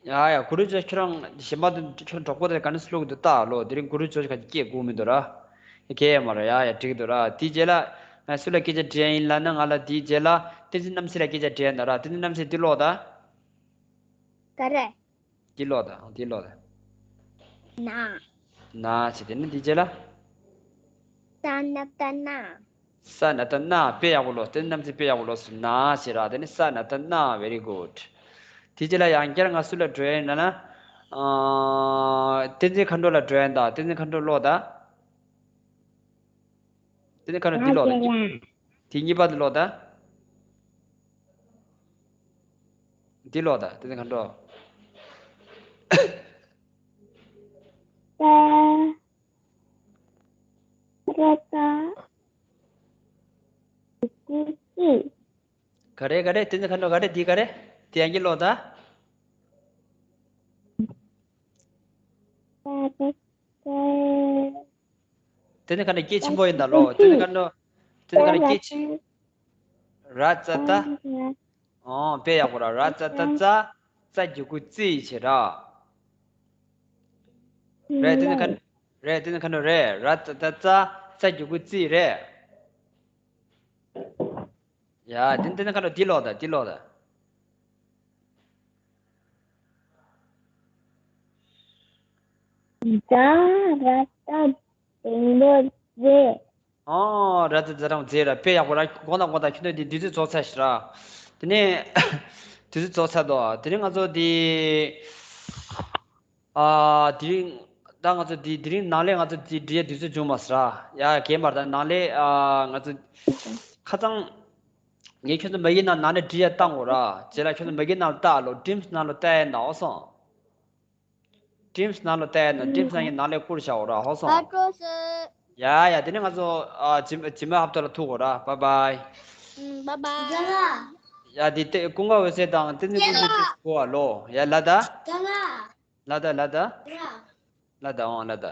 ཡ་ཡ། གུ་རུ་ཇོ་ཁྱོད་རང་གཞན་པ་དང་ཁྱོད་གྲོགས་པོ་དེ་ག་ནས་སུ་ལོག་གི་འདུག་ལྟ་ལོ། དེ་རིང་གུ་རུ་ཇོ་ག་སྐད་སྒུག་མི་འདུག་ར། སྐད་ཡ་མ་ར། ཡ་ཡ། འགྲིག་འདུག་ར། དེའི་རྗེས་ལ་ང་སུ་ལ་སྐད་ཆ་དྲིས་ཡ་ཡིན་ལབ་ན། ང་ལ་དེའི་རྗེས་ལ་བསྟན་འཛིན་རྣམ་སྲས་ལ་སྐད་ཆ་དྲིས་ཡ་ཡིན་ད་ར། བསྟན་འཛིན་རྣམ་སྲས་འདི་ཀློག་ད། ག་རེ། འདི་ཀློག་ད། འདི་ཀློག་ད། ན། ན་བྱེད། དེ་ནས་འདི་རྗེས་ལ། ས་ན་ཏ་ན། ས་ན་ཏ་ན། དཔེ་ཡག་པོ་ཀློག་བསྟན་འཛིན་རྣམ་སྲས་དཔེ་ཡག་པོ་ཀློག་ན་བྱེད་ར། དེ་ནས་ས་ན་ཏ་ན། very good། དེའི་རྗེས་ལ་ཡང་བསྐྱར་ང་སུ་ལ་འགྲོ་ཡ་ཡིན་ལབ་ན། ཨ། བསྟན་འཛིན་མཁའ་འགྲོ་ལ་འགྲོ་ཡ་ཡིན་ད། བསྟན་འཛིན་མཁའ་འགྲོ་ཀློག་ད། བསྟན་འཛིན་མཁའ་འགྲོ་འདི་ཀློག་ད། དེ་གཉིས་པ་འདི་ཀློག་ད། འདི་ཀློག་ད། བསྟན་འཛིན་མཁའ་འགྲོ། ཏ། ར་ཏ། གུ་གུ་ཀི། ག་རེ་ག་རེ། བསྟན་འཛིན་མཁའ་འགྲོ་ག་རེ། འདི་ག་རེ། དེ་ཡང་གི་ཀློག་ད། ཏ་ར་ཏ། བསྟན་འཛིན་མཁའ་འགྲོ་སྐད་ཆེན་པོ་ཡིན་ད་ལོ། བསྟན་འཛིན་མཁའ་འགྲོ། བསྟན་འཛིན་མཁའ་འགྲོ་སྐད་ཆེ། ར་ཙ་ཏ། ཨོ་དཔེ་ཡག་པོ་ར། ར་ཙ་ཏ་ཙ། ཙ་གི་གུ་ཙི་བྱས་ར། རེད། དེ་ནི་ག་རེད། དེ་ནི་ག་འདྲ་རེད། ར་ཙ་ཏ་ཙ། ཙ་གི་གུ་ཙི་རེད། ཡ་དེ་དེ་ནི་ག་འདྲ། འདི་ཀློག་དང་། འདི་ཀློག་དང་། ཛ་ར་ཏ་འགྲེང་བུ་ཛེ། ཨོ་ར་ཙ་ཛ་འགྲེང་བུ་ཛེ་ར། དཔེ་ཡག་པོ་ར། དགོངས་དག་དགོངས་དག་ཁྱོད་ཚོ་འདི་དུས་ཚོད་རྫོགས་ཚར་ཤག་ར། དེ་ནས་དུས་ཚོད་རྫོགས་ཚར་འདུག་དེ་རིང་ང་ཚོ་འདི། ཨ། དེ་རིང་ད་ང་ཚོ་འདི་དེ་རིང་ནང་ལས་ང་ཚོ་འདི་འབྲི་ཡ་དུས་ཚོད་བྱུང་མ་སོང་ར། ཡ་རྒན་པར་ད་ནང་ལས། ཨ། ང་ཚོ་ཁ་སང་ངས་ཁྱོད་ཚོ་མ་གི་ནང་ནང་ལས་འབྲི་ཡ་བཏང་གོ་ར། རྗེས་ལ་ཁྱོད་ཚོ་མ་གི་ནང་ལ་བལྟ་ལོ། ཌིམ་སི་ནང་ལ་བལྟ་ཡ་ན། འོ་སོང་། ཌིམ་སི་ནང་ལ་བལྟ་ཡ་ན། ཌིམ་སི་ནང་གི་ནང་ལས་བསྐུར་བཞག་གོ་ར། འོ་སོང་། ཡ་ཡ། དེ་ནས་ང་ཚོ། ཨ། ཇི་ཇི་མ་ཧབ་ཏ་ལ་ཐུག་གོ་ར། བཱའི་བཱའི། ཨུམ། བཱའི་བཱའི། ཡ་འདི་ཏེ་ཀུན་དགའ་འོད་ཟེར་དང་བསྟན་འཛིན་ཀུན་གྱིས་ཏེ་གོ་བ་ལོ། ཡ་ལ་ད། ལ་ད་ལ་ད། ལ་ད། ཨོ་ལ་ད།